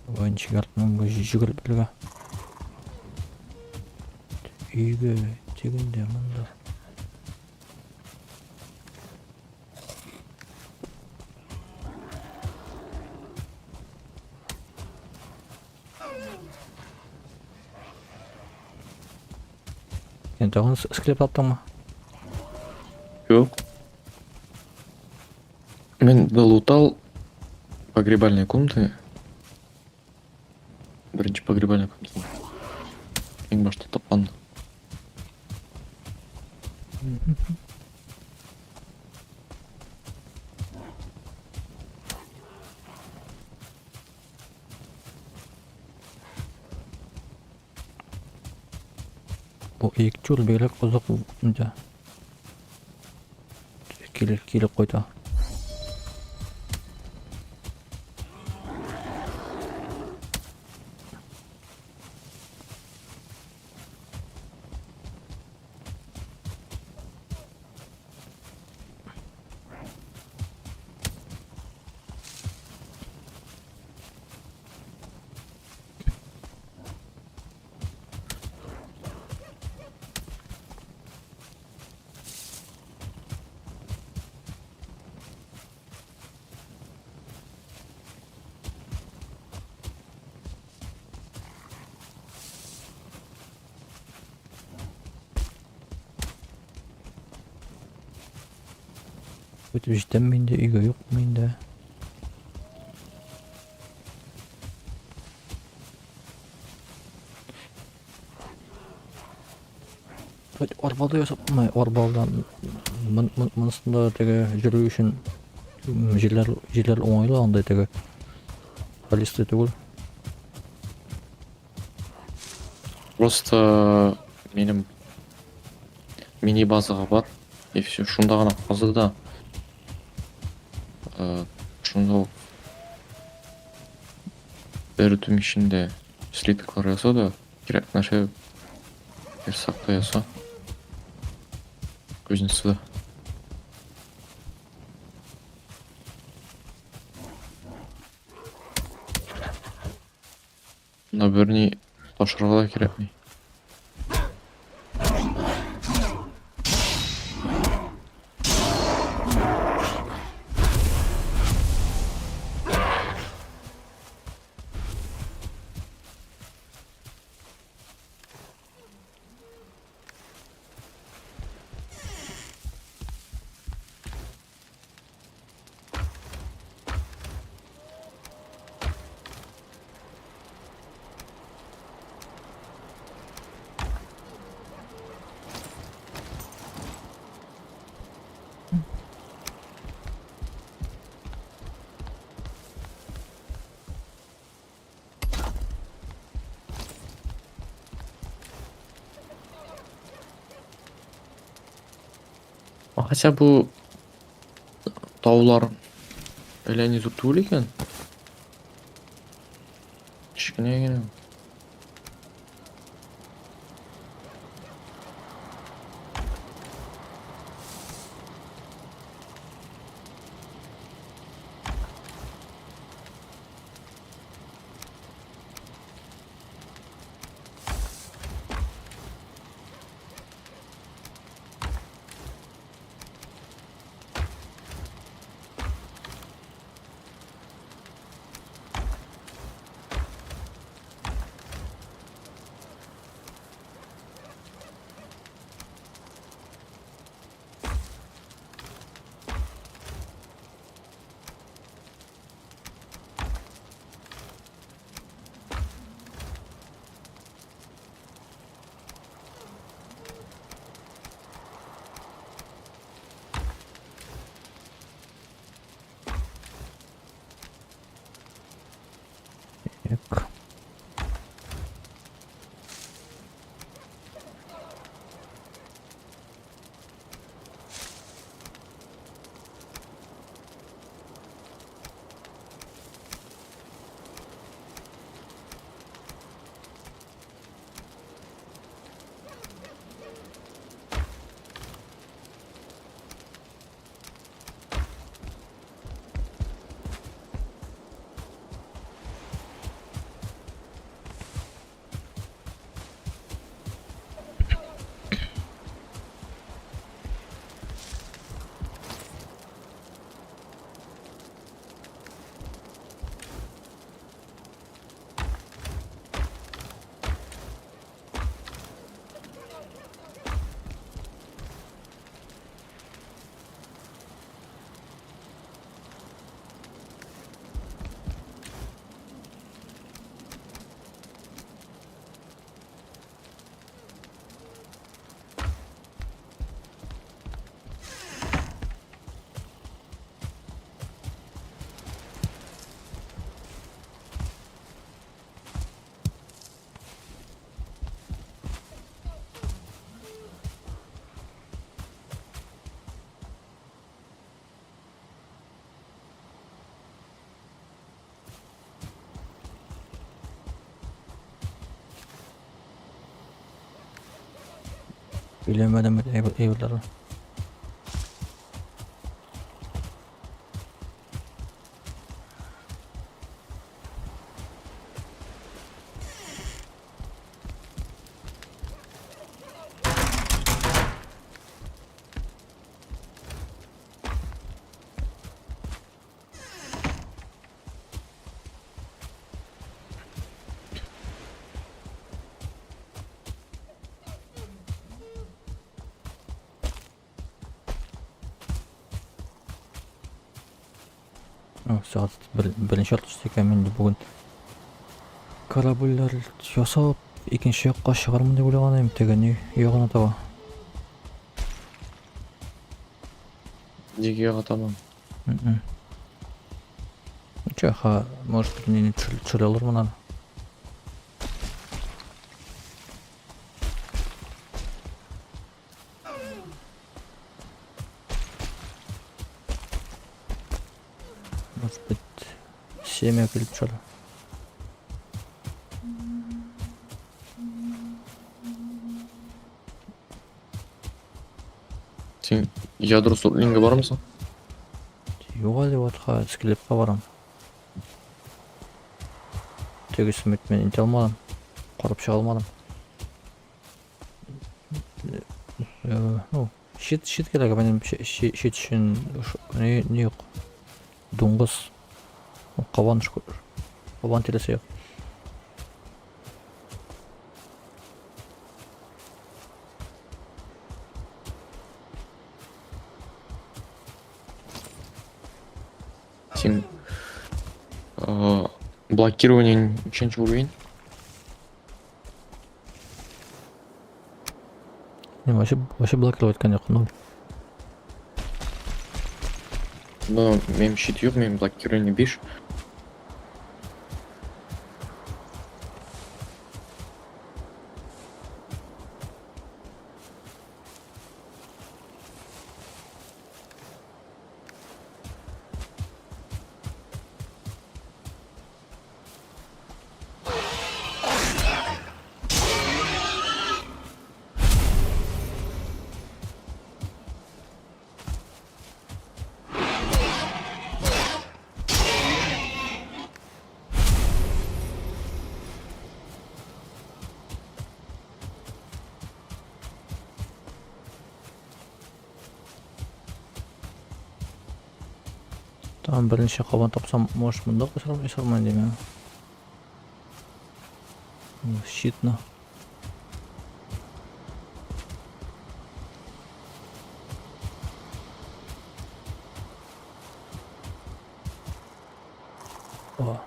Ой, ничек артыннан бу җигелеп элгә. Өйгә, тегендә, монда. Син тагын склеп таптыңмы? Юк. Мин долутал погребальные комнаты. Беренче погребальная комната. Иң башта тапкан. Бу ике бигрәк озак инде. Килеп килеп кайта. Үтеп җитәмме инде, өйгә юкмы инде? Арбада ясап, арбада монысында теге йөрү өчен җирләр җирләр уңайлы анда теге полиция түгел. Просто минем мини базага бар и все, шунда гына казы да. Шунда ук бер төн эчендә слитоклар яса да, кирәк нәрсә верстак та яса. Кузница да. Монда берни ташырга да кирәкми. Хотя бу таулар әллә ни зур түгел икән. Кечкенә генә. Так. Өйләнмәдем бит әйберләрне. Сәгать беренче ярты төштә икән, мин бүген корабльләр ясап икенче якка чыгармын дип уйлаган идем, теге ни ягына таба. Нигә ягы тамам? Ничего, ха, может быть, не төшерә алырмын аны. Может быть, семя килеп төшәр. Син ядро сутлингы бармысың? Юк әле ватка скелетка барам. Тегесен бит мин итә алмадым. Карап чыга алмадым. Ну, щит, щит кирәк, минем щит өчен не, не юк. Дуңгыз. Кабан, кабан тиресе юк. Син блокирование ничәнче уровень? Не, вообще, вообще блокировать иткән юк, ноль. Ну, минем щит юк, минем блокирование 5. Там берничә кабан тапсам, может, монда кушармын, ясармын дим. Щитно. О.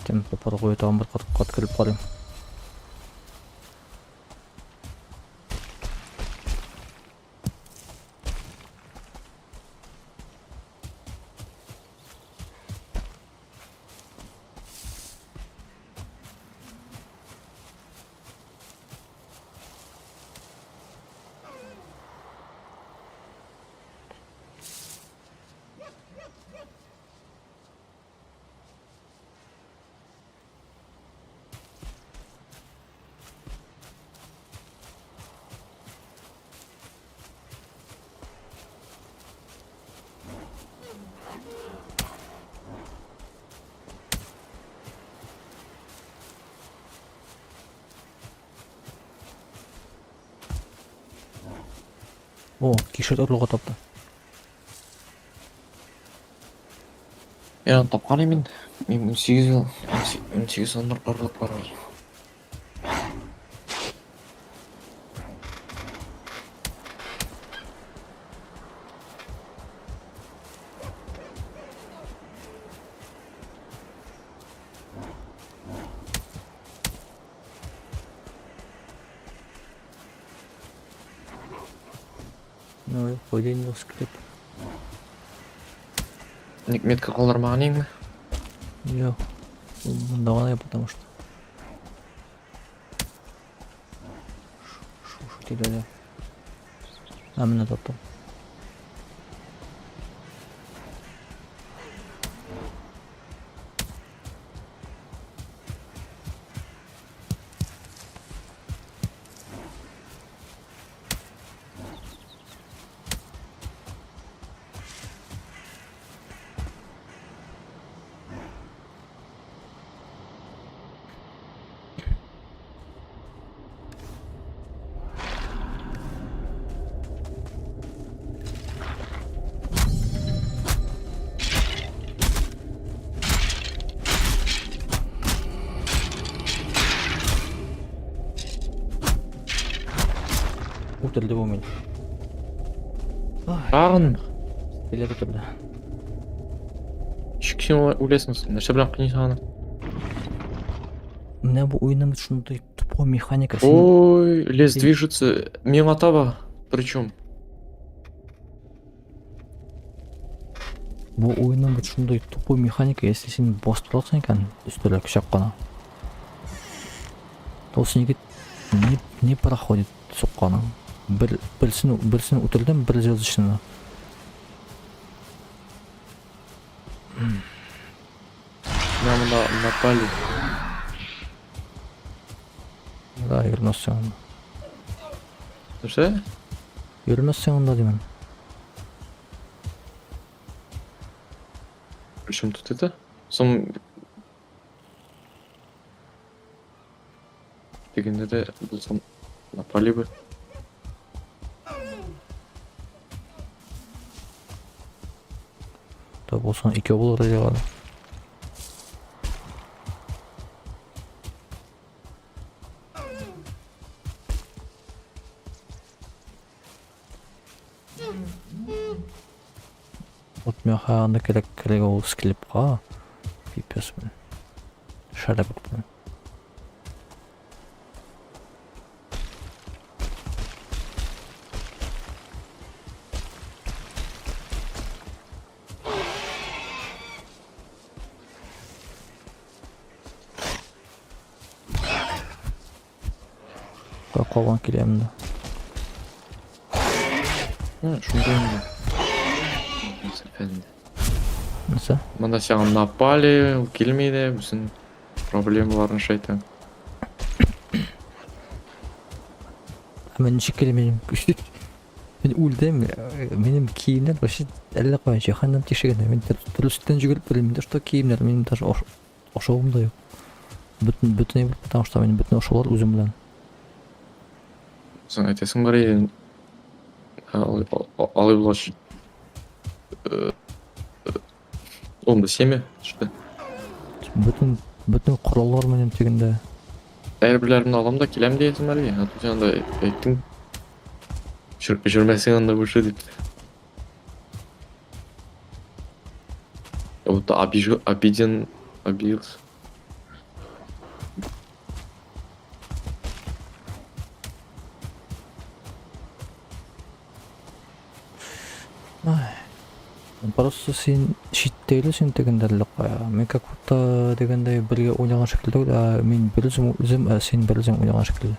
Темпо пар куя тагын бер кат, кат кереп карыйм. О, кишер орлыгы тапты. Мин аны тапкан идем инде. Мин 18 ел, 18 орлык бар ул. Ну, куйды инде ул склеп. Ник метка калдырмаган идеңме? Юк. Ул монда гына, потому что. Шу тирәдә. А, менә таптым. Үтерде бу мине. Тагын Скелет үтерде. Ничек син үләсең соң? Нәрсә белән кыйныйсың аны? Менә бу уенның шундый тупой механика. Ой, лес движется мимо таба. Причем? Бу уенның бит шундый тупой механика, если син басып торасың икән, өстәлгә чак кына. То синеке не проходит сукканың. Бер берсен берсен үтердем, бер звездочныйны. Менә монда напали. Да, йөрмәссең анда. Нәрсә? Йөрмәссең анда димен. Причем тут это? Соң дигәндә дә булсам напали бы. Да булсаң икәү булыр иде аны. Вот миңа анда кирәк кирәк ул склепка. Пипец, блин. Шәрәп, блин. Калган килә монда. Шунда инде. Әфәнде. Нәрсә? Монда сиңа напали, ул килми дә, бөтен проблемаларын шайтан. Ә мин ничек килә минем? Мин үлдем, минем киемнәр вообще әллә каян җәһәннәм тишегенә. Мин төрлесеннән йөгереп йөрим. Миндә что киемнәр, минем даже ашавым да юк. Бөтен бөтен әйбер, потому что минем бөтен ашаулар үзем белән. Син әйтәсең бар иде. Алай булгач. Онда семя, что? Бөтен бөтен кораллар минем тегендә. Әйберләремне алам да киләм диясең бар иде. А то син анда әйттең. Йөрмәсең анда больше дип. Я будто обижу, обиден, обиделся. Ай. Просто син читтә син тегендә әллә кая. Мин как будто дигәндәй бергә уйнаган шикелле түгел, ә мин бер үзем үзем, ә син бер үзең уйнаган шикелле.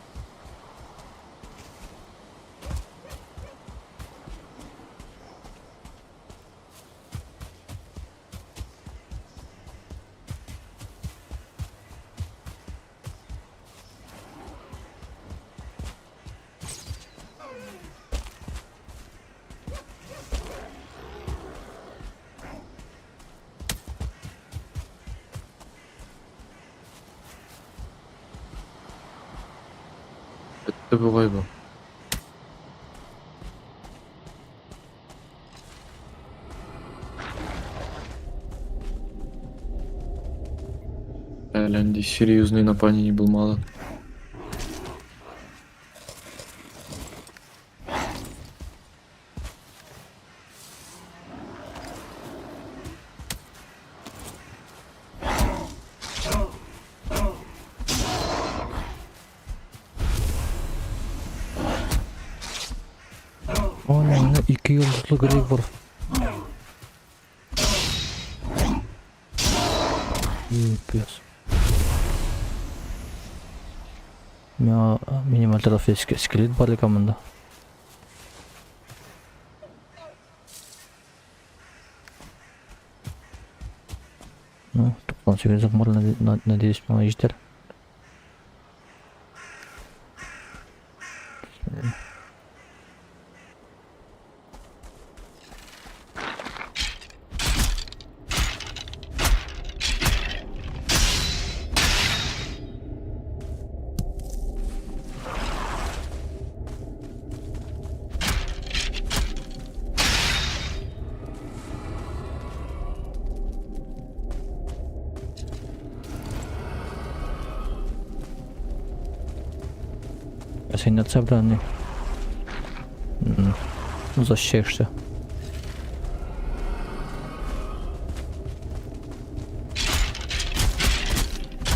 Бетте бугай бу. Әллә нинди серьезный нападение булмады. Ana ике йолдызлы грейв бар. Пипец. Миңа минималь трофей скелет бар икән монда. Ну, 98 бар, надеюсь, миңа җитәр. Ә син нәрсә белән ни? Ну, защищаешься.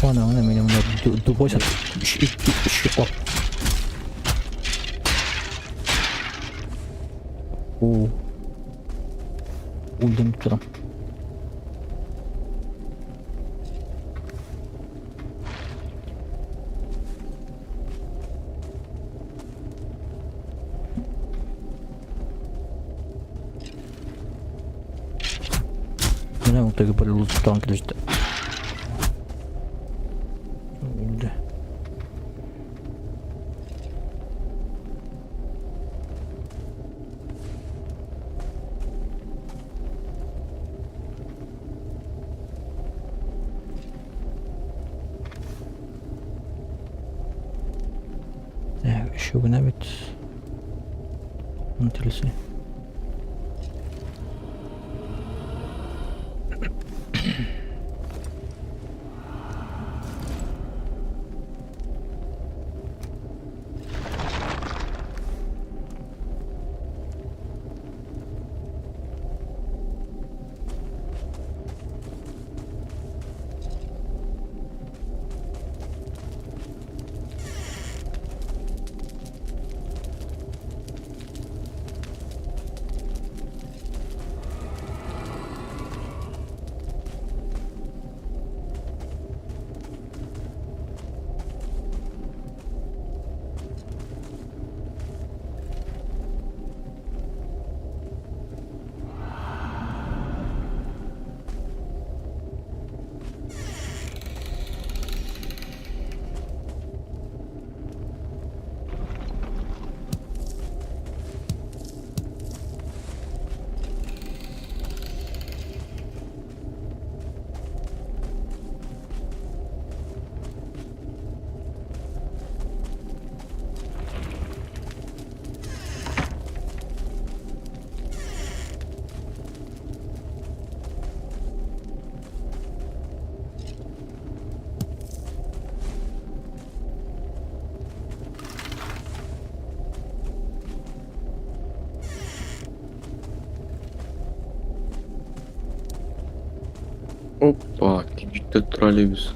Ана, ана, меня монда дубосят. Оп. О. Үлдем торам. Менә ул теге бер луттан килеп җитте. Үлде. Так, еще генә бит. Телесе. Опа, кибитте троллейбус.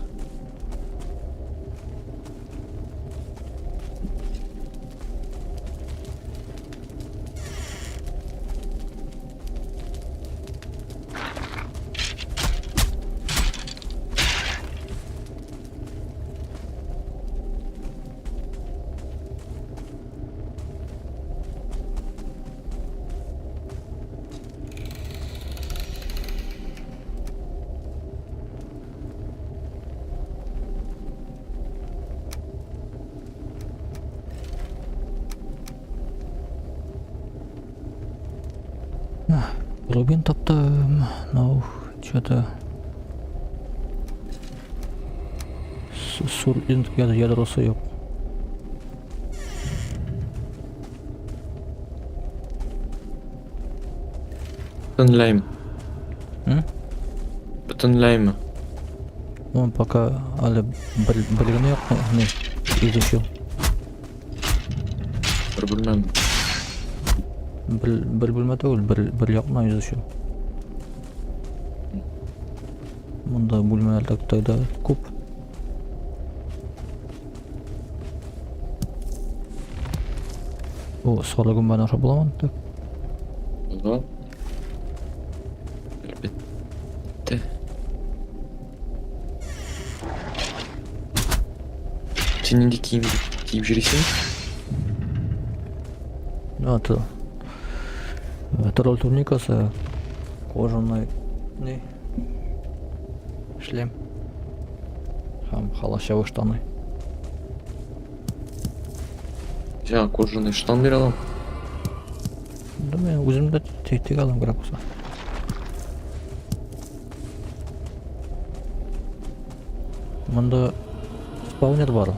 Рубин таптым. Ну, что-то... Сур ядросы юк. Бөтенләйме? М? Бөтенләйме? Он пока әле бер генә якны не изучил. Бер бүлмәм. Бер бүлмә түгел, бер якны изучил. Монда бүлмәләр тогда күп. О, сары гөмбәне ашап буламы? Так. Да. Әлбәттә. Син нинди кием киеп йөрисең? А, то. Тролль туникасы, кожаный не шлем һәм холощавый штаны. Сиңа кожаный штан бирә алам. Да мин үзем дә тегә алам кирәк булса. Монда спаунер бар.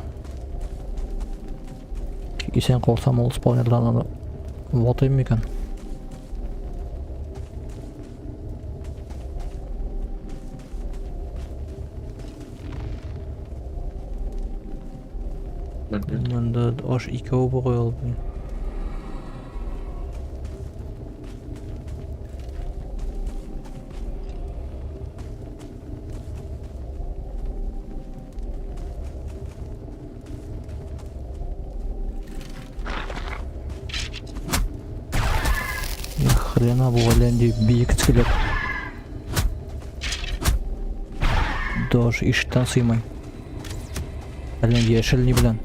Исән калсам, ул спаунердан аны ватыйм микән? Белмим. Монда аш икәү бугай ул. Ни хрена бу әллә нинди биек скелет. Даже ишектән сыймый. Әллә нинди яшел ни белән.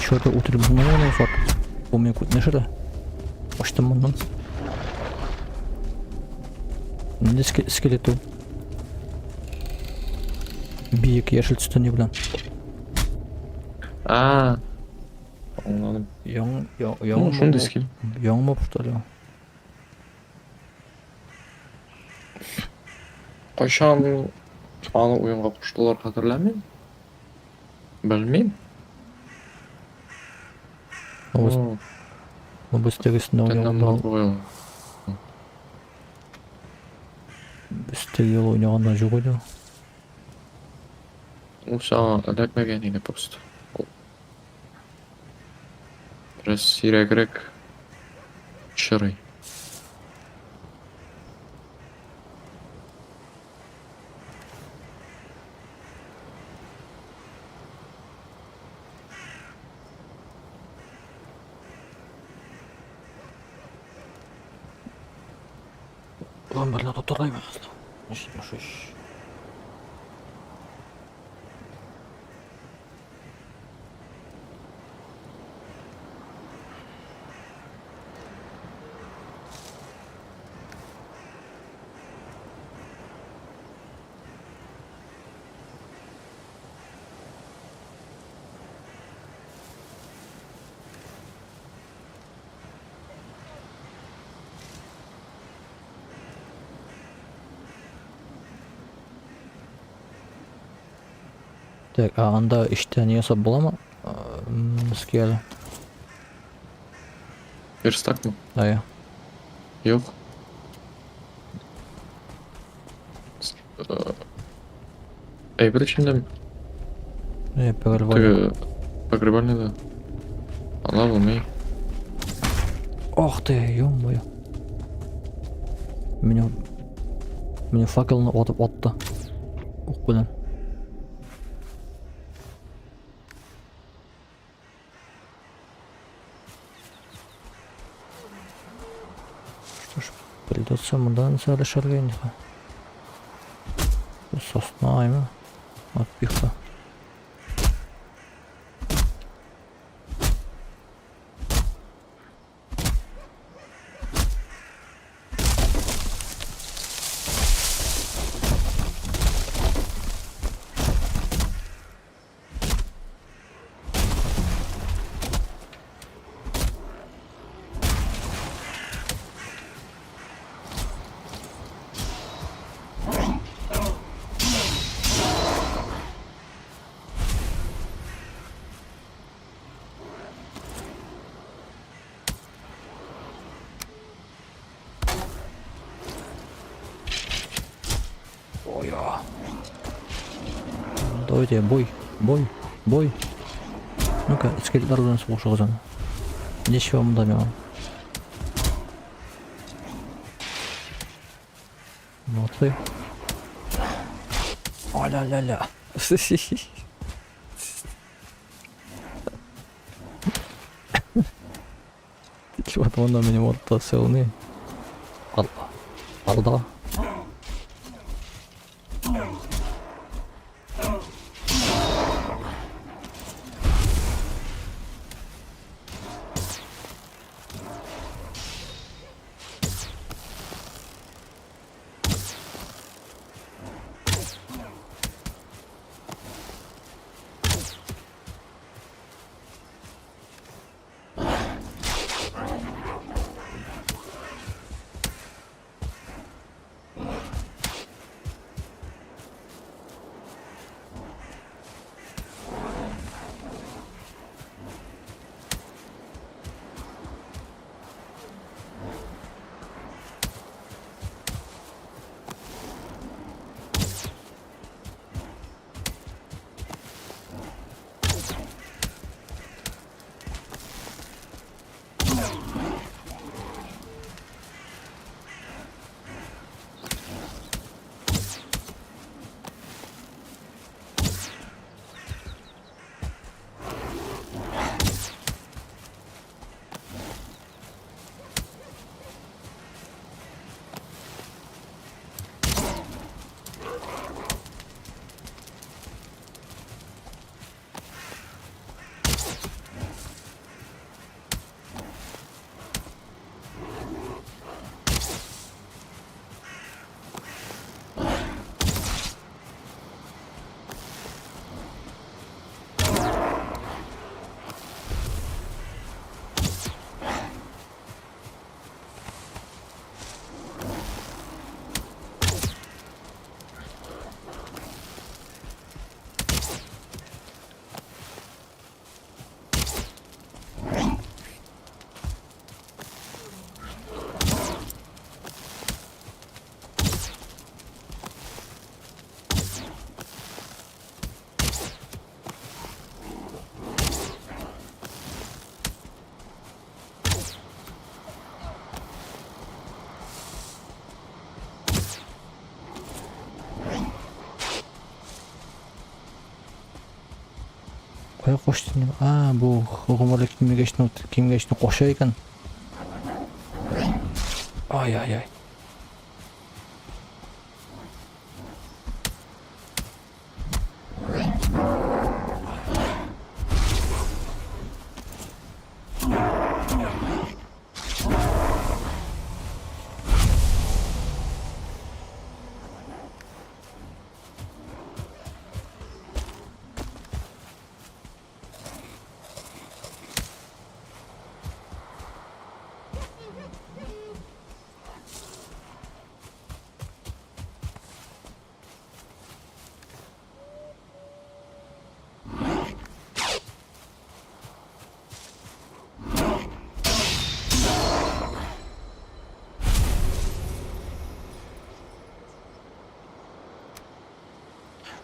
Чё-то үтереп булмый моны фат. Бу минем күтне шыры. Ачтым моннан. Нинди скелет ул? Биек яшел төстә ни белән. А, аңладым. Яң, Ну, яң, шундый скелет. яң моб, что ли? Кайчан аны уенга куштылар хәтерләмим. Белмим. Ну, без, Ну, ну, без тегесендә тәннән уйнаганда, бар бугай ул. без теге юлы уйнаганда юк иде. Ул сиңа эләкмәгән иде просто. Ул бераз сирәгрәк очрый. Ulan берлә тоторайм. 73. Так, а анда эштә ни ясап буламы? Скеле. Верстакмы? Да, я. Юк. Әйбер эчендәме? Не, погребальный. Теге погребальныйда. Ала булмый. Ох ты, ё-моё. Меня факелны атып атты. Ук белән. Что ж, придется монда нәрсә эшләргә инде. Сосна, әйме? Отпихта. Давайте, бой, бой, бой. Ну-ка, скелетлар белән сугышыгыз аны. Ничего монда миңа. Молодцы. Аля-ля-ля. Чувак, монда минем артта селны. Алда. Кая кочты инде? А, бу гомерлек кимегәчне кимгәчне коча икән. Ай-ай-ай.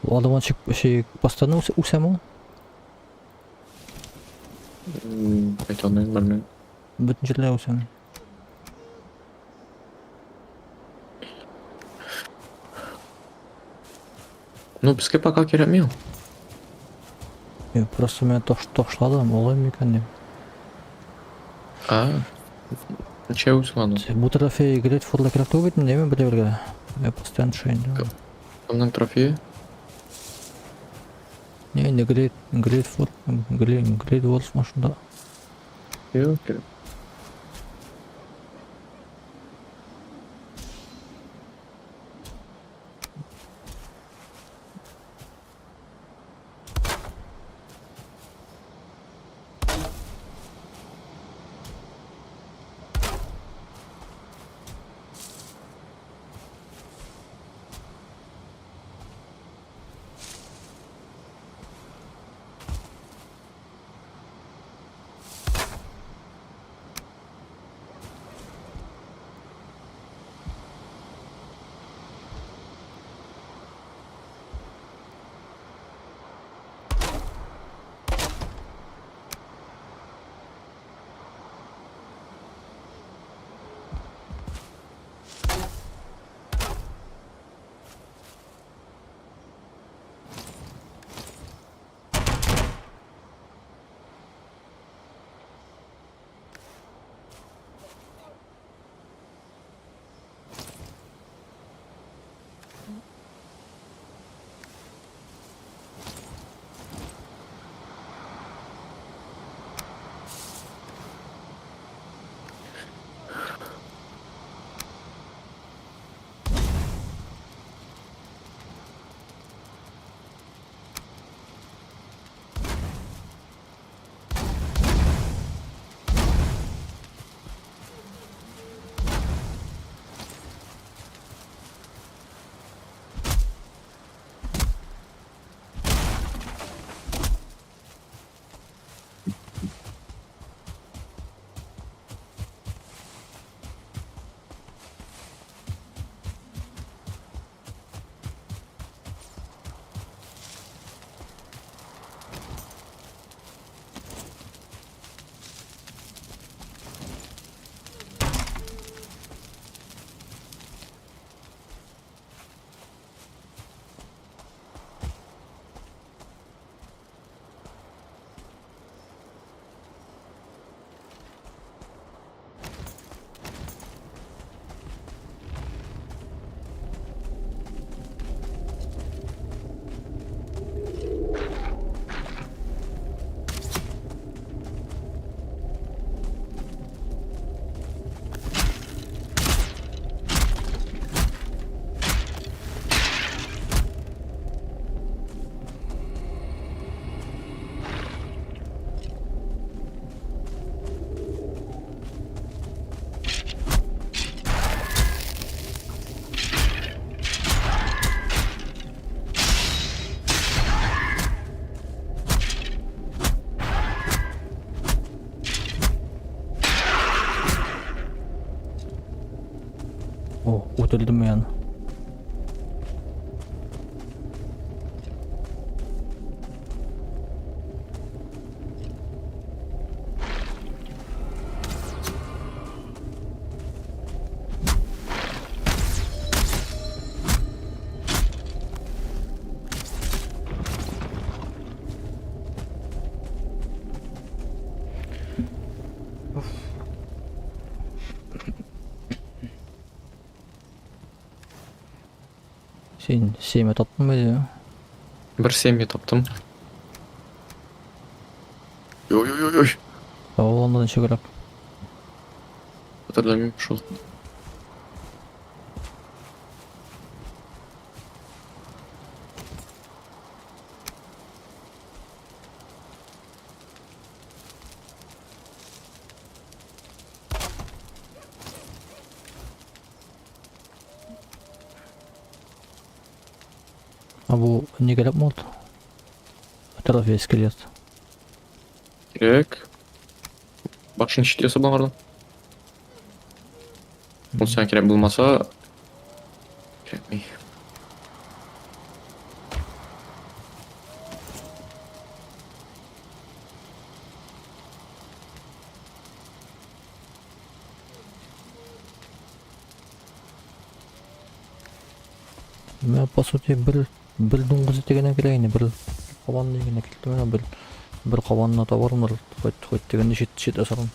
Бу одуванчик şey постоянно үсәме ул? Әйтә алмыйм, белмим. Бөтен җирдә үсәме? Ну, безгә пока кирәкми ул. Юк, просто менә ташлады, алай микән дип. А, ничә үсә аны? Бу трофей Грейт Форда кирәк түгел бит, инде, бер бергә. Я постоянно төшә инде. Кемнең трофее? Не, инде Грейт Форд, Грейт Ворс машинда. Юк, кирәк. Көтелдем мин аны. Син семя таптыңмы әле? Бер семья таптым. Ой-ой-ой. Ул анда ничегрәк? Хәтерләмим шул. А бу ни кирәк булды? Трофей скелет. Кирәк. Башын щит ясап аңардан. Ул сиңа кирәк булмаса, кирәкми. Менә по сути бер бер дуңгыз ите генә кирәк инде, бер кабан генә килде менә бер бер кабанны табармын, хоть хоть дигәндә щит щит ясармын.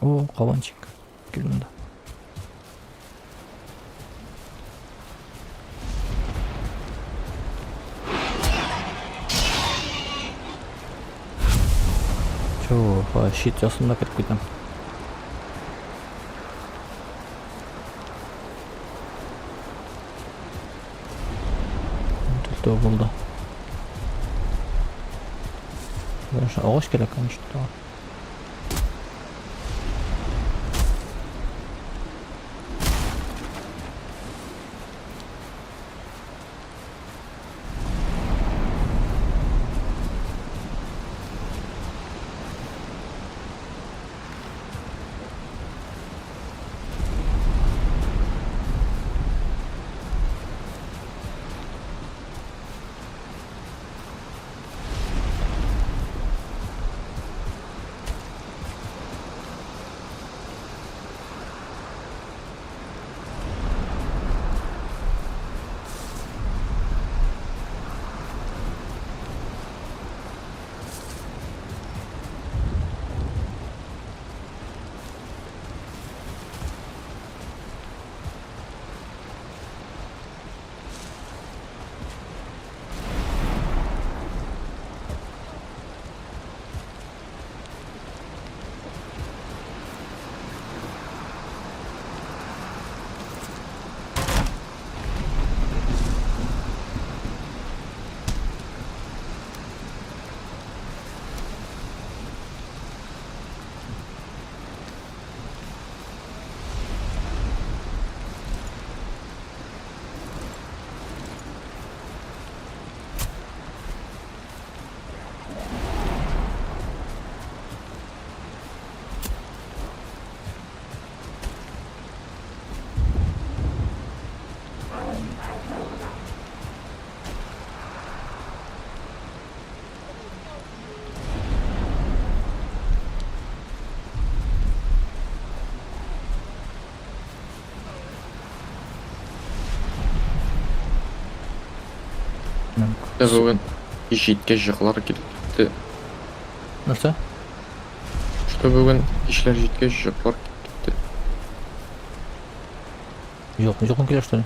О, кабанчик. Кил монда. Чё, щит ясында кереп китәм. Дүртәү булды. Конечно, агач кирәк, конечно. Ә бүген кич җиткәч җыклар китте. Нәрсә? Что бүген кичләр җиткәч җыклар китте. Юк, юкын килә что ли?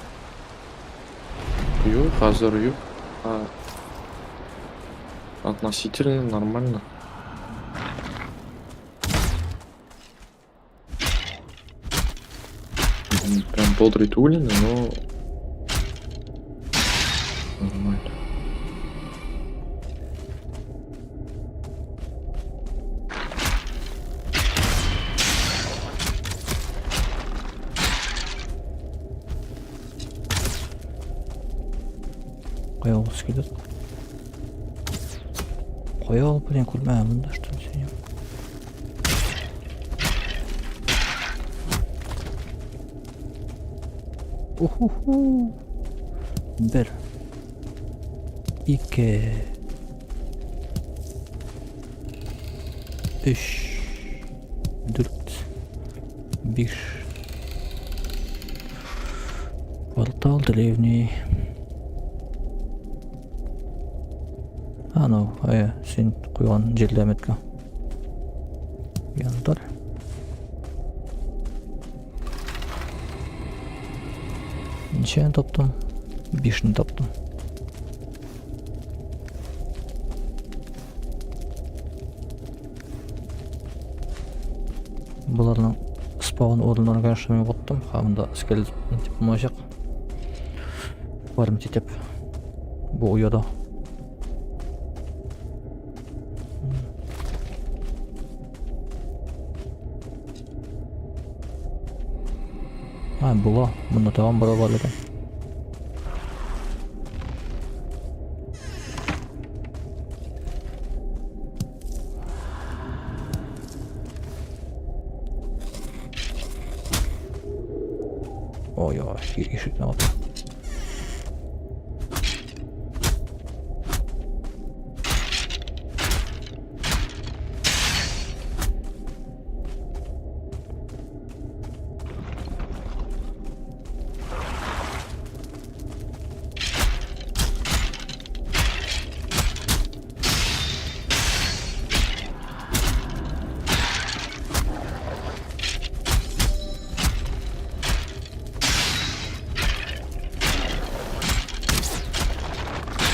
Юк, хәзер юк. А, относительно нормально. Прям бодрый түгел инде, но нормально. Кая ул скелет? Кая ул, блин, күрмәдем монда что ли сине? Уху-ху. Бер. Ике. Өч. Дүрт. Биш. Портал древний. Анау, ая, син куйган җирдә метка. Янтарь. Ничәне таптым? Бишне таптым. Боларның спаун урыннарын, конечно, мин оттым. Һәм монда скелет тип булмаячак. Фармить итеп. Бу ояда. А, була. Монда тагын бара бар икән. Ой, ой, ишекне ата.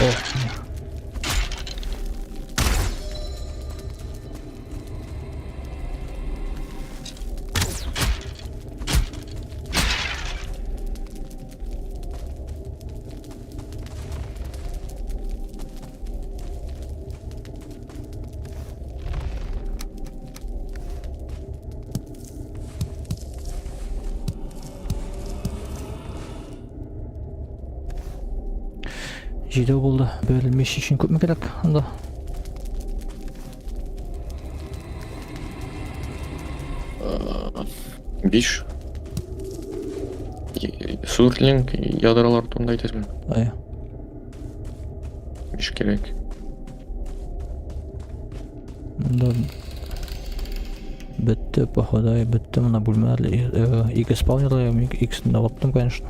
О, җидәү булды. Бер мич өчен күпме кирәк анда? Биш. Суртлинг ядролар турында әйтәсеңме? Әйе. Биш кирәк. Монда бетте, походу, бетте менә бүлмәләр. Ике спаунер, икесен дә ваттым, конечно.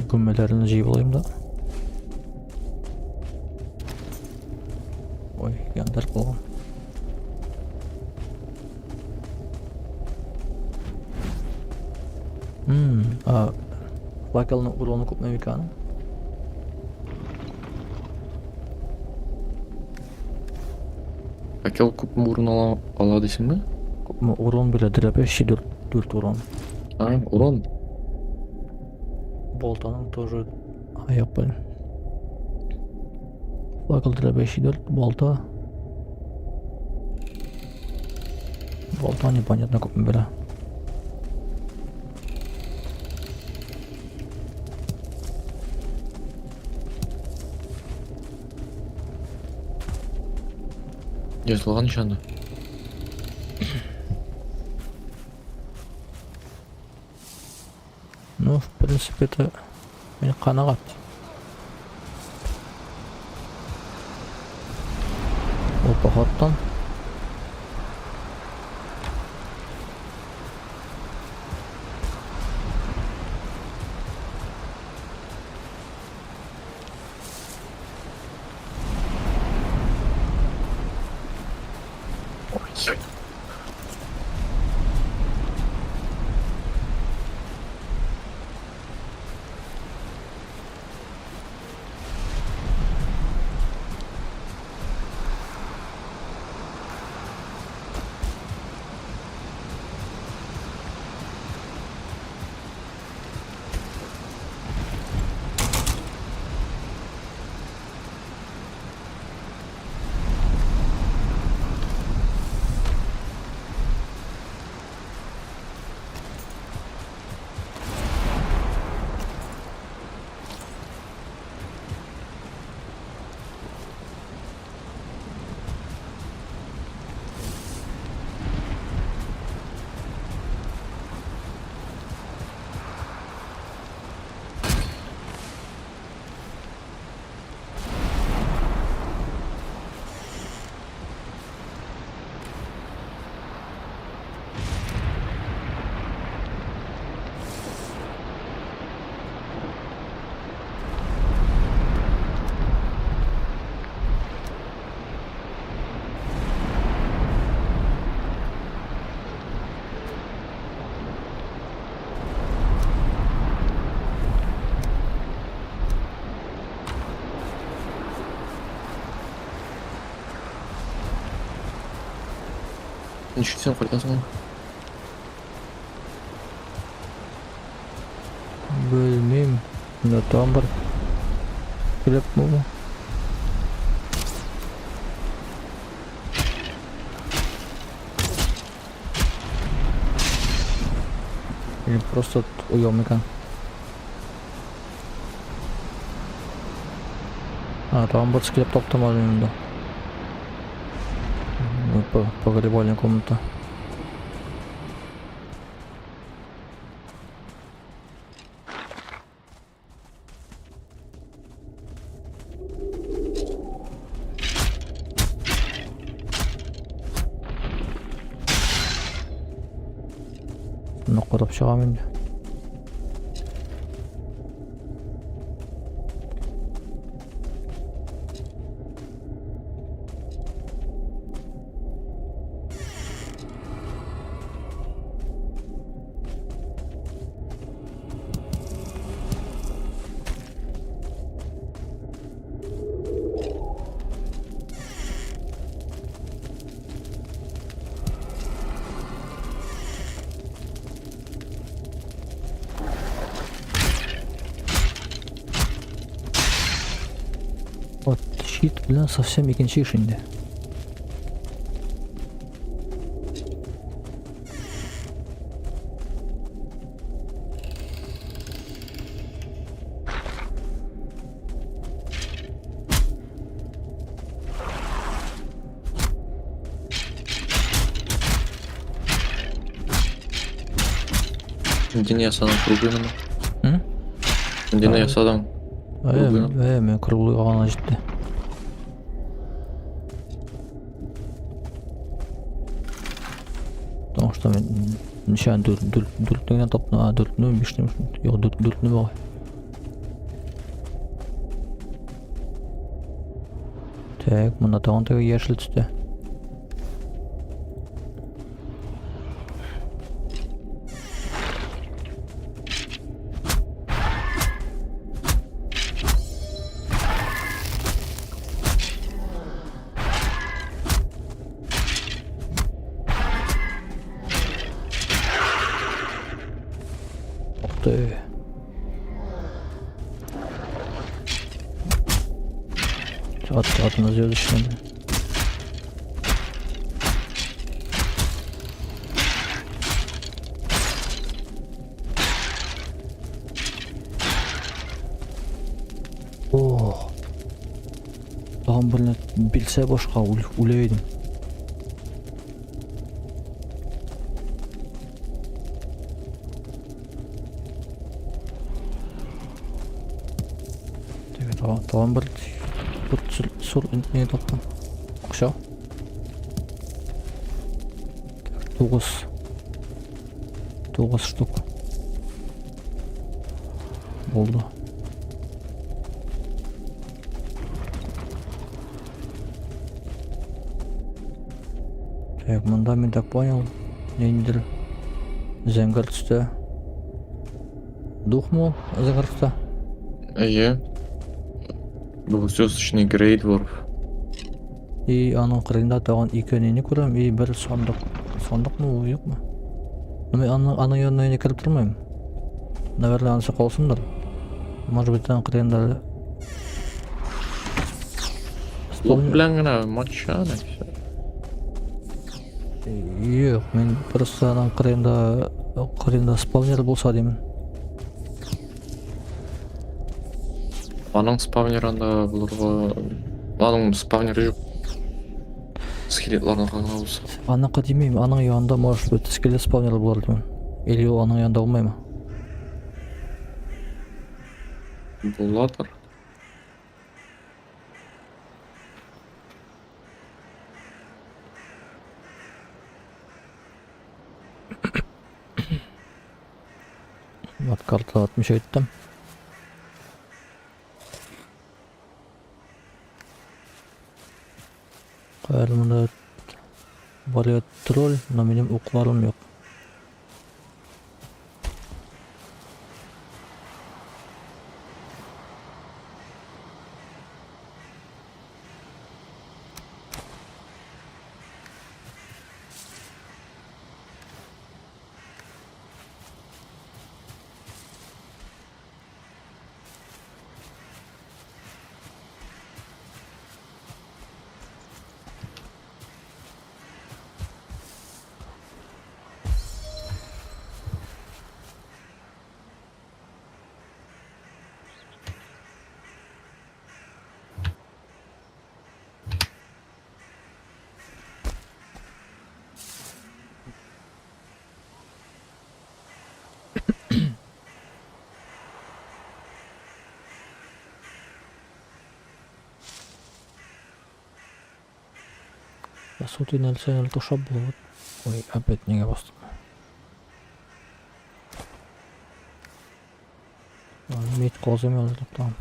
Гөмбәләрне җыеп алыйм да. Ой, яндар калган. А факелның уроны күпме микән аның? Факел күпме урын ала, ала дисеңме? Күпме урон бирә? Дробящий 4 урон. А, урон. Болтаның тоже аяк белән. Факел дробящий 4, болта. Болта непонятно күпме бирә. Язылган ич анда. Ну, в принципе, это мин канәгать. Ул походтан. Ой. Ничек син кайтасың? Белмим. Монда тагын бер килеп бу. Или просто уем икән. А, тагын бер склеп таптым әле инде. Погребальная комната. Моны карап чыгам инде. Вот щит белән совсем икенче эш инде. Нидән ясадың круглыйны? М? Нидән А. ясадың? Ә, Круглый. ә, мен круглый гына җитте. Потому что мин ничә дүрт дүрт дүртне генә таптым, а дүртне бишне юк дүрт дүртне бугай. Так, монда тагын теге яшел төстә. Ух ты. От, однозвездочный. О. Тагын берне билсә башка үлә идем. Теге тагын бер бер сур не таптым. Акча. Тугыз. Тугыз штук. Булды. Так, монда мин так понял, ниндидер зәңгәр төстә. Дух мы ул зәңгәр төстә? Әйе. Двухзвездочный Грей Дворф. И аның кырыенда тагын ике нине күрәм, и бер сандык. Сандыкмы ул, юкмы? Но мин аның, аның янына инде кереп тормыйм. Наверное, анысы калсындыр. Может быть, аның кырыенда әле Лук Вспомни- белән генә матча нәрсә. Юк, мин просто аның кырыенда кырыенда спавнер булса димен. Аның спавнеры анда булырга... Аның спавнеры юк. Скелетларның гына булса. Аныкы димим, аның янында может быть скелет спавнеры булыр димен. Или ул аның янында булмыймы? Буладыр. Вот карта 60 әйттем. Кайда монда бар тролль, но минем укларым юк. По сути, 0,06 була. Ой, опять нигә бастым. Мид казым язылып там.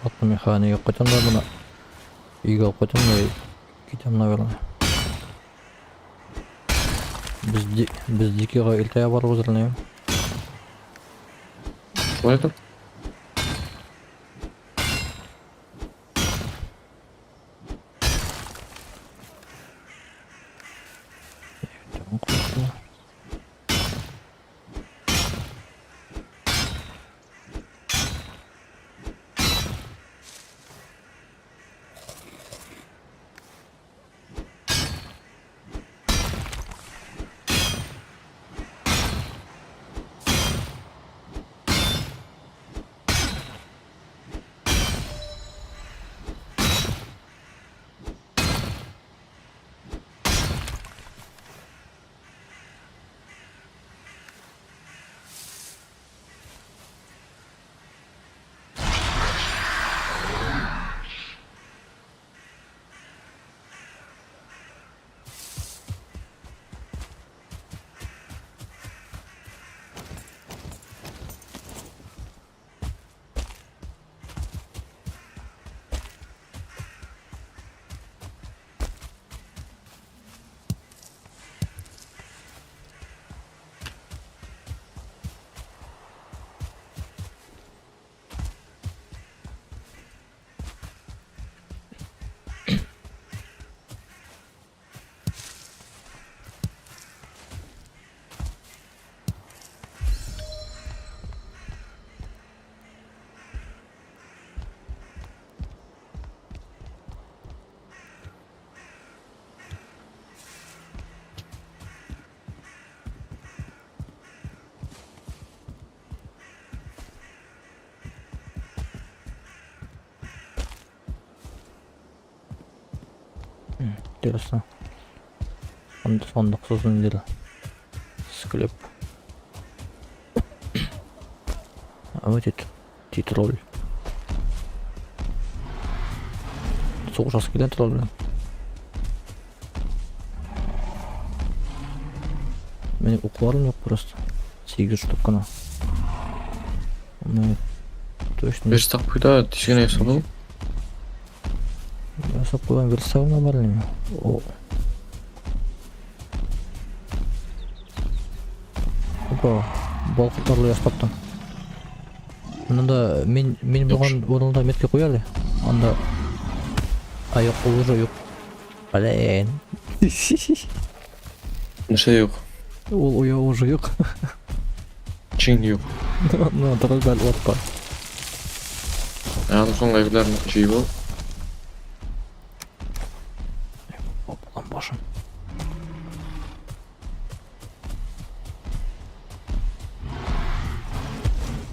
Атны механика кайтам да моны. Өйгә алып кайтам да китәм, наверное. Без без Дикийга иртәгә барыбыз әле. Шулай итеп. Интересно. Сандыксыз ниләр? Склеп. А вот это тролль. Сугышасы килә тролль белән. Минем укларым юк просто. 8 штук кына. Ну, точно. Верстак куйда, тиз генә ясап ал. Ясап куйган верстагым да бар әле. О. Опа, балкытларлы яс таптым. Монда мин булган урында метка куй әле. Анда А юк, ул уже юк. Блин. Нәрсә юк? Ул уя уже юк. Чин юк. Ну, тролль бәл отпа. Ә, аны соң әйберләрне җыеп ал. Оп, башым.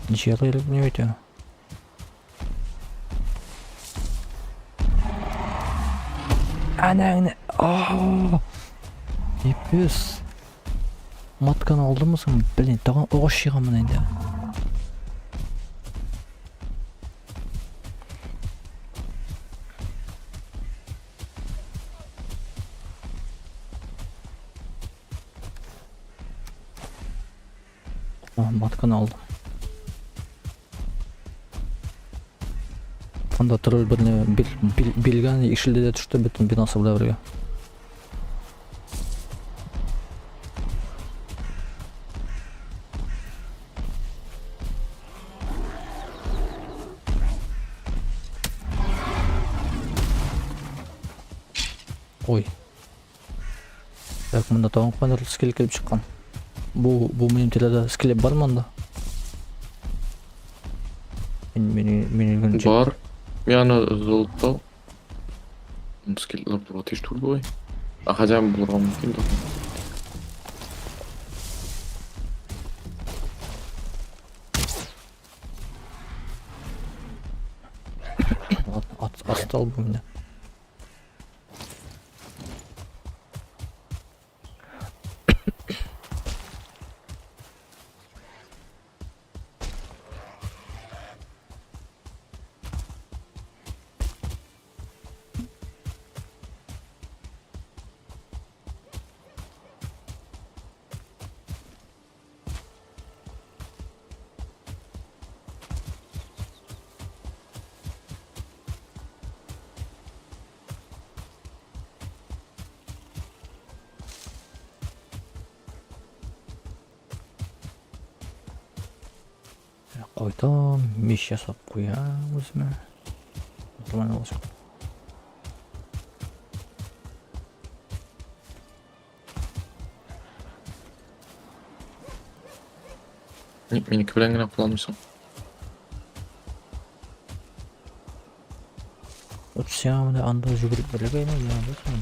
Ничә еллык не бит Әнә, әнә. Пипец. Матканы алдымы соң? Блин, тагын агач җыйганмын инде. Матканы алдым. Анда тролль берне билгән ишелде дә төште бөтен бинасы белән бергә. Ой. Так, монда тагын кайдыр скелет килеп чыккан. Бу минем тирәдә скелет бармы анда? Мин Бар. Мин аны золотта. Скелетлар булырга тиеш түгел бугай. А хотя булырга мөмкин дә. Ладно, отстал бы меня. Кайтам, мич ясап куям үземә. Нормально булачак. Ник минеке белән генә кулланмыйсың? Вот сиңа менә анда жүгереп берлек әйме, я белмим.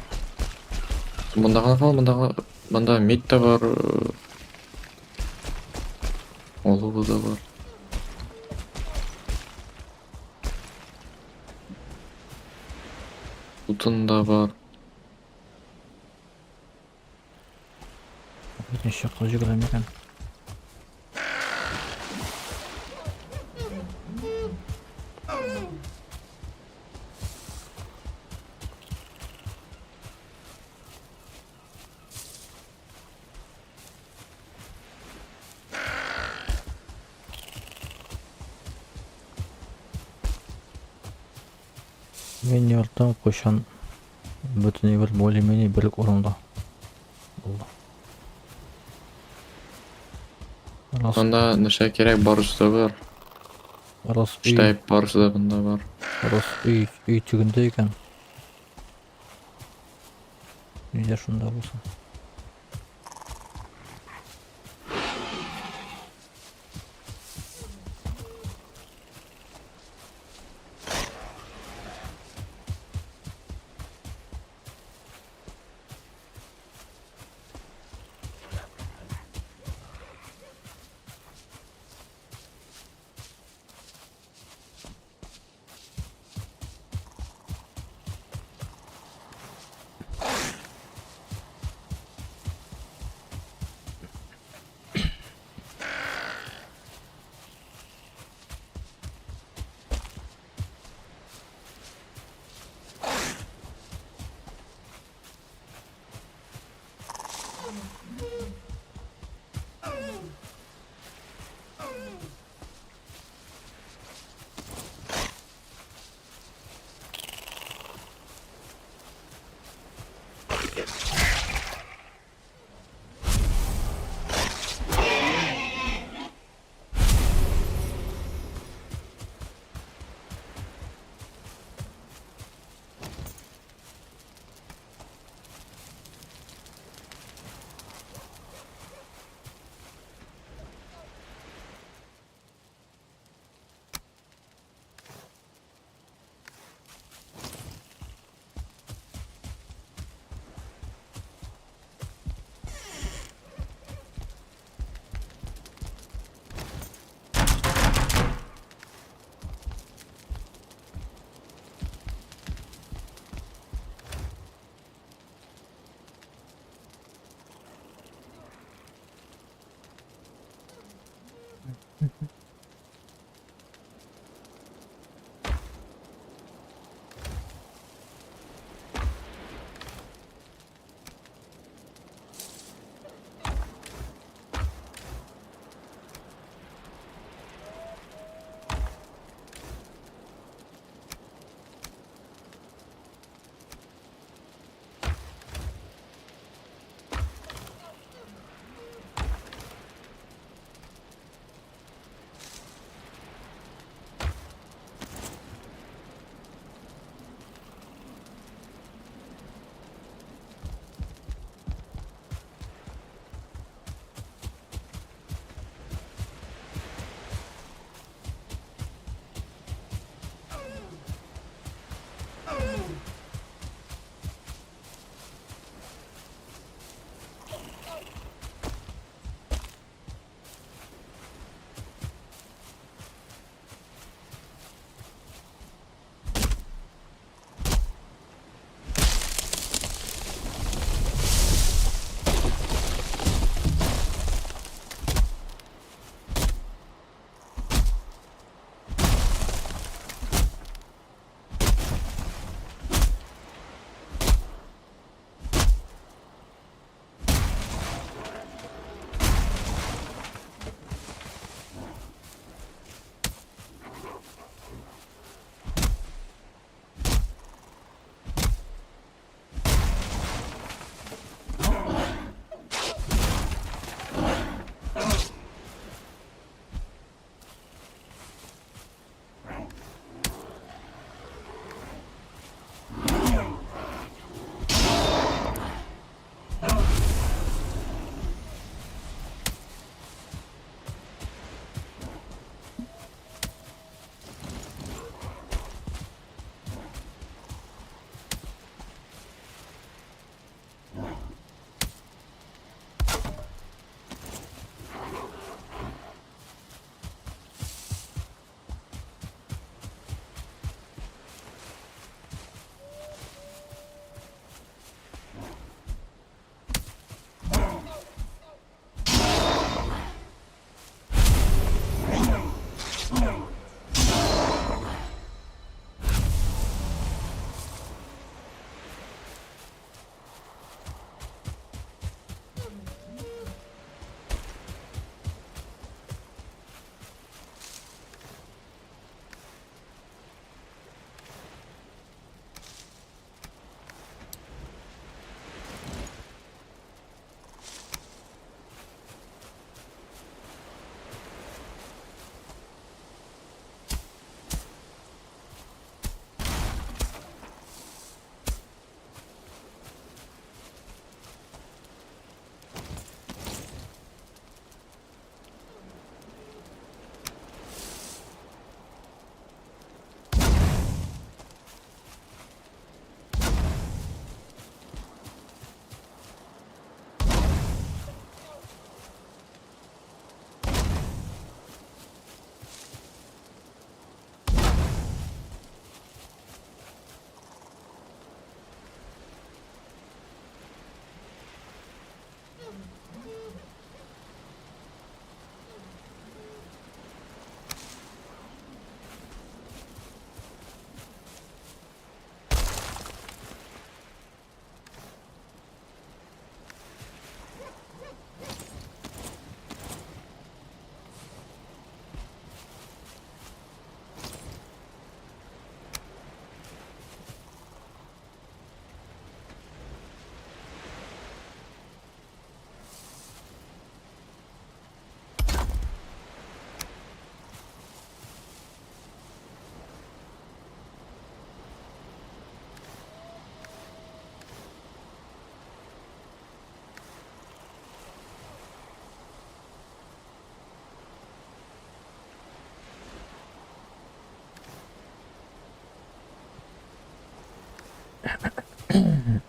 Монда гына кал, монда гына, монда медь тә бар, оловы да бар. Утын да бар. Ничә чакка жүгерәм икән? Мин йортым кайчан бөтен әйбер более-менее бер үк урында булды. Раз, Анда нәрсә кирәк, барысы да бар. раз өй, Штайп барысы да монда бар. раз өй, өй тегендә икән. Нидә шунда булсын.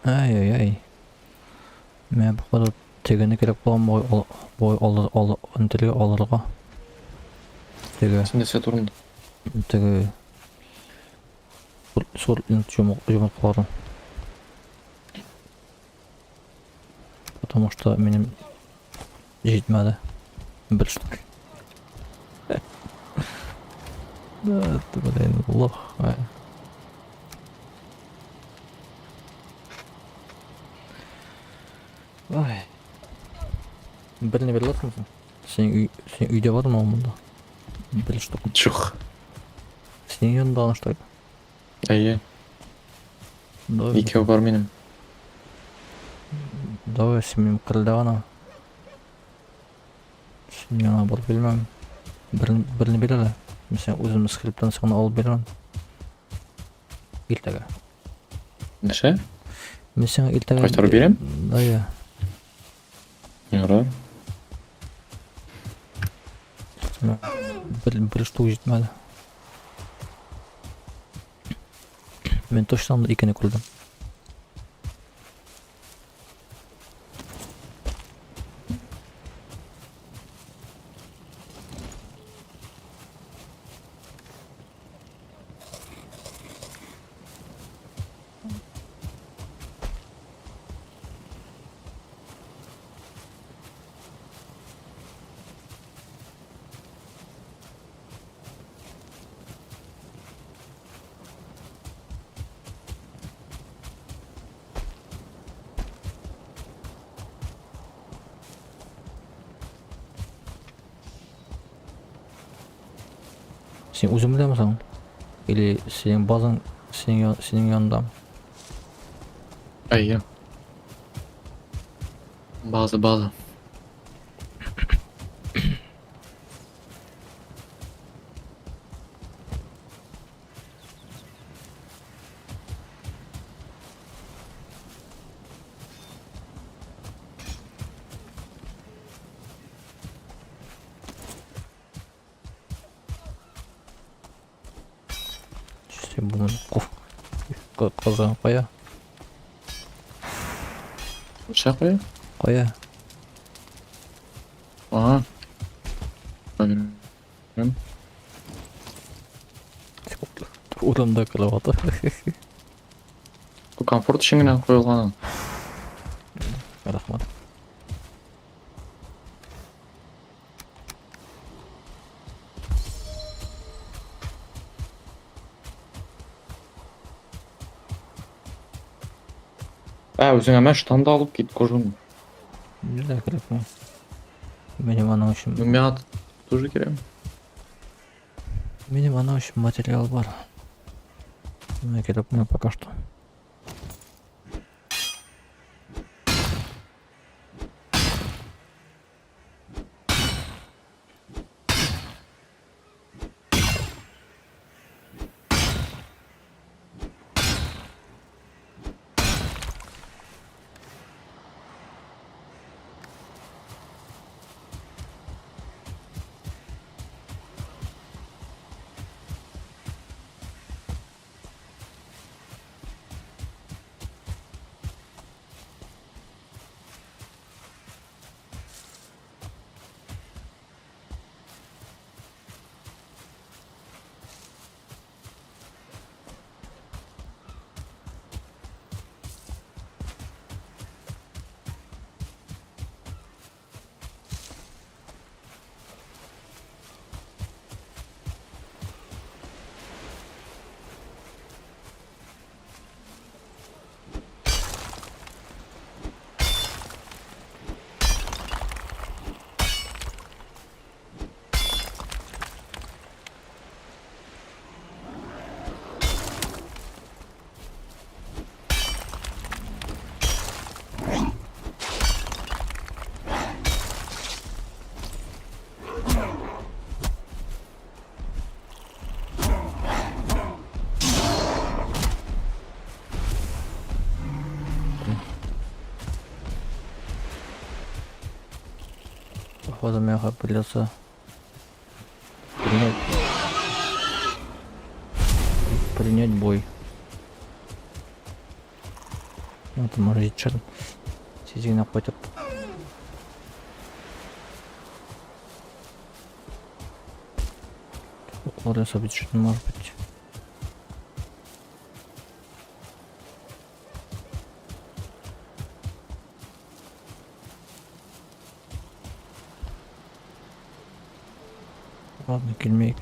Ай-яй-яй. Мә, походу, тегене кирәк булган бой, бой алыр, алыр, интелле алырга. Теге, Син нәрсә турында? теге сур йомыркаларын. Потому что минем җитмәде. Бер штук. Да, ты, блин, лох. Ай. Ай. Берне бирә аласыңмы син? Синең өй, синең өйдә бармы ул монда? Бер штук. Чух. Синең янында гына что ли? Әйе, Давай, икәү бар минем. давай, син минем кырылда гына. Син миңа барып белмәм. Берне бир әле. Мин сиңа үзем скриптан сиңа алып бирәм. Иртәгә. Нәрсә? Мин сиңа иртәгә Кайтарып бирәм? Да, Ярар. Бер штук җитмәде. Мин точно анда икене күрдем. Син үзең беләмсең? Или синең базаң синең янында? Әйе. База, база. Син бүген казан кая? Нәрсә куя? Кая? Ага. Белмим. Урында кроваты. Бу комфорт өчен генә куелган. Рәхмәт. Ә, үзеңә мә штан да алып кит, кожаный. Нигә кирәкми? Минем аның өчен Ну, миңа тоже кирәк. Минем аның өчен материал бар. Миңа кирәкми пока что. Походу, миңа придется принять бой. Это может черт. Тиз генә кайтып. Уклар ясап җитеште, может быть. Ладно, килмәйек.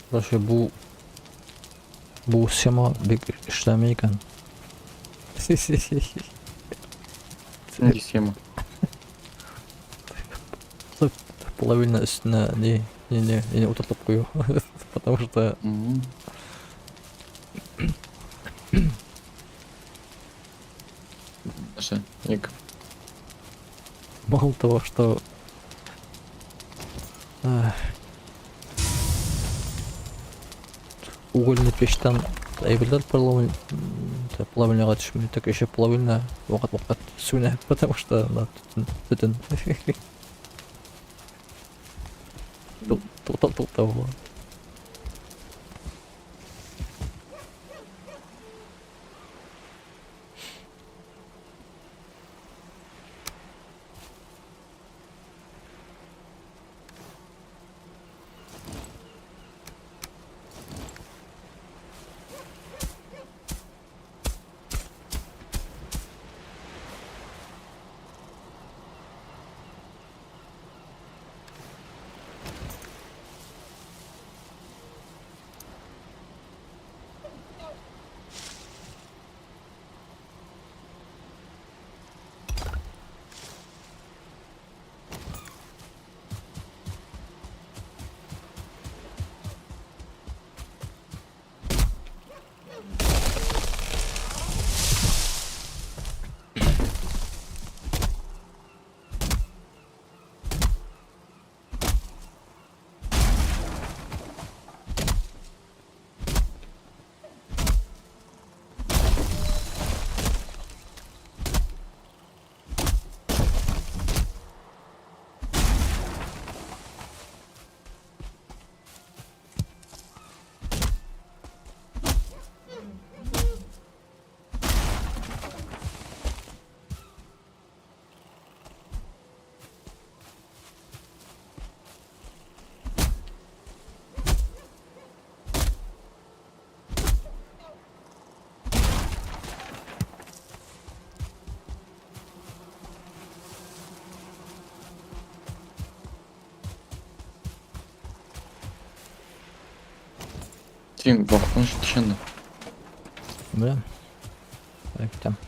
Короче, бу схема бик эшләми икән. Нинди схема? Половина өстенә не не не не утыртып кую. Потому что Нәрсә? Ник? Мало того, что угольный печтән әйберләр плавильняга төшми, так еще плавильня вакыт-вакыт сүнә, потому что анда төтен, төтен. Тукта, тукта була. Син вакытың җитте анда. Беләм. Китәм.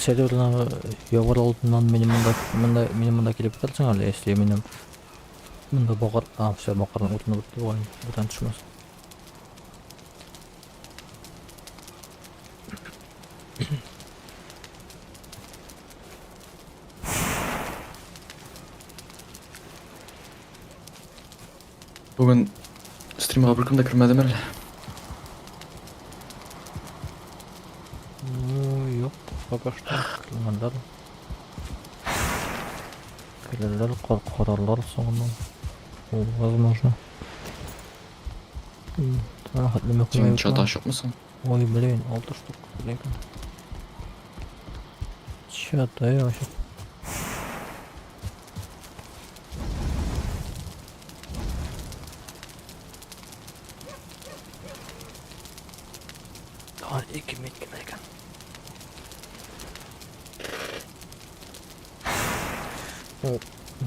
Серверны явар алдыннан минем монда монда минем монда килеп бетерсең әле, если минем монда бакыр, а, все, бакырның утыны бетте бугай, бүтән төшмәс. Бүген стримга беркем дә кермәдеме әллә? Ну, юк, пока что килгәннәр. Килерләр, карарлар соңыннан. Ул возможно. Хәтлеме Син чат ачыкмысың? Ой, блин, 6 штук ләкин. Чат, ай, ачык. Тагын 2 минут кенә икән. О,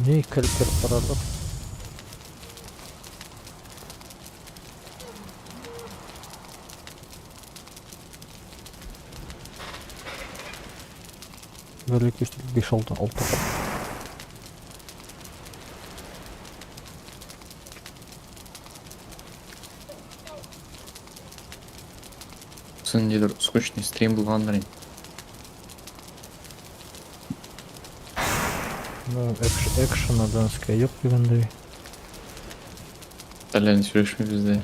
ни кереп кереп карарлык. Бер, ике, өч, дүрт, биш, алты, алты. Ниндидер скучный стрим булгандыр инде. Ну, экшена женская юк дигәндәй. Әллә ни сөйләшмибез дә.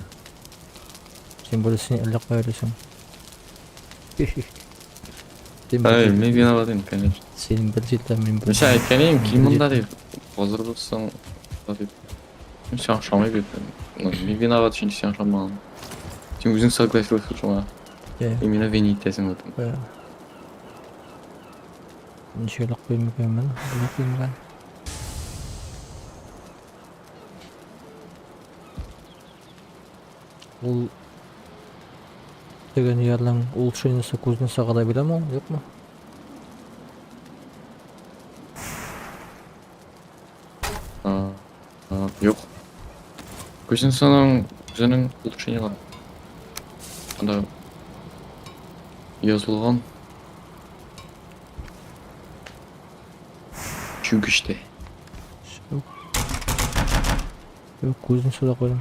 Тем более син әллә кая йөрисең. Син Ай, бер мин виноват инде, конечно. Син бер җирдә, мин бер. Мин сиңа әйткән идем, кил монда дип. Хәзер булсаң, дип. Мин сиңа ошамый бит. Ну, мин виноват, чөнки сиңа ошамаган. Син үзең согласился шуңа. Иә. И мине винить итәсең в этом. Иә. Ничек элек куйым икән мин? Белә куйым икән. Ул теге ниләрнең улучшениесе кузнеца да бирәме ул, юкмы? А, юк. Кузнецаның үзенең улучшение бар. Анда язылган. Чүкечтә. Юк. Юк, кузнеца да куйдым.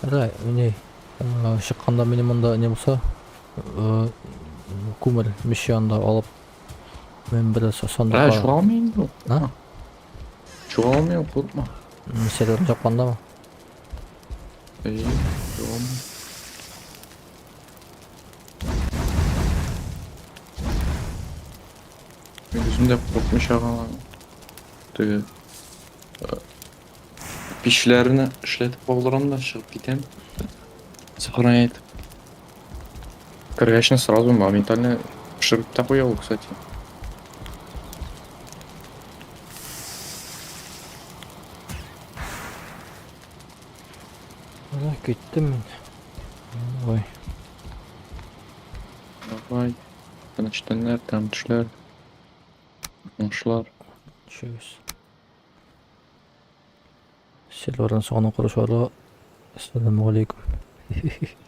Әйдә, ни, чыкканда минем монда не булса, күмер мич янында алып, мин бер Ә, сандыкка. чуалмый инде ул. А? Чуалмый ул, курыкма. Сервер жапкандамы? Әйе, чуалмый. Мин үзем дә курыкмыйча гына теге пишләрне эшләтеп калдырам да чыгып китәм. Сохранять. Кергәчне сразу моментально пешереп тә куя ул, кстати. Менә киттем мин. Ой. Давай. Тыныч төннәр, тәмле төшләр. Уңышлар. Төшегез. Силвардан соңыннан күрешү. Ассаламу алейкум.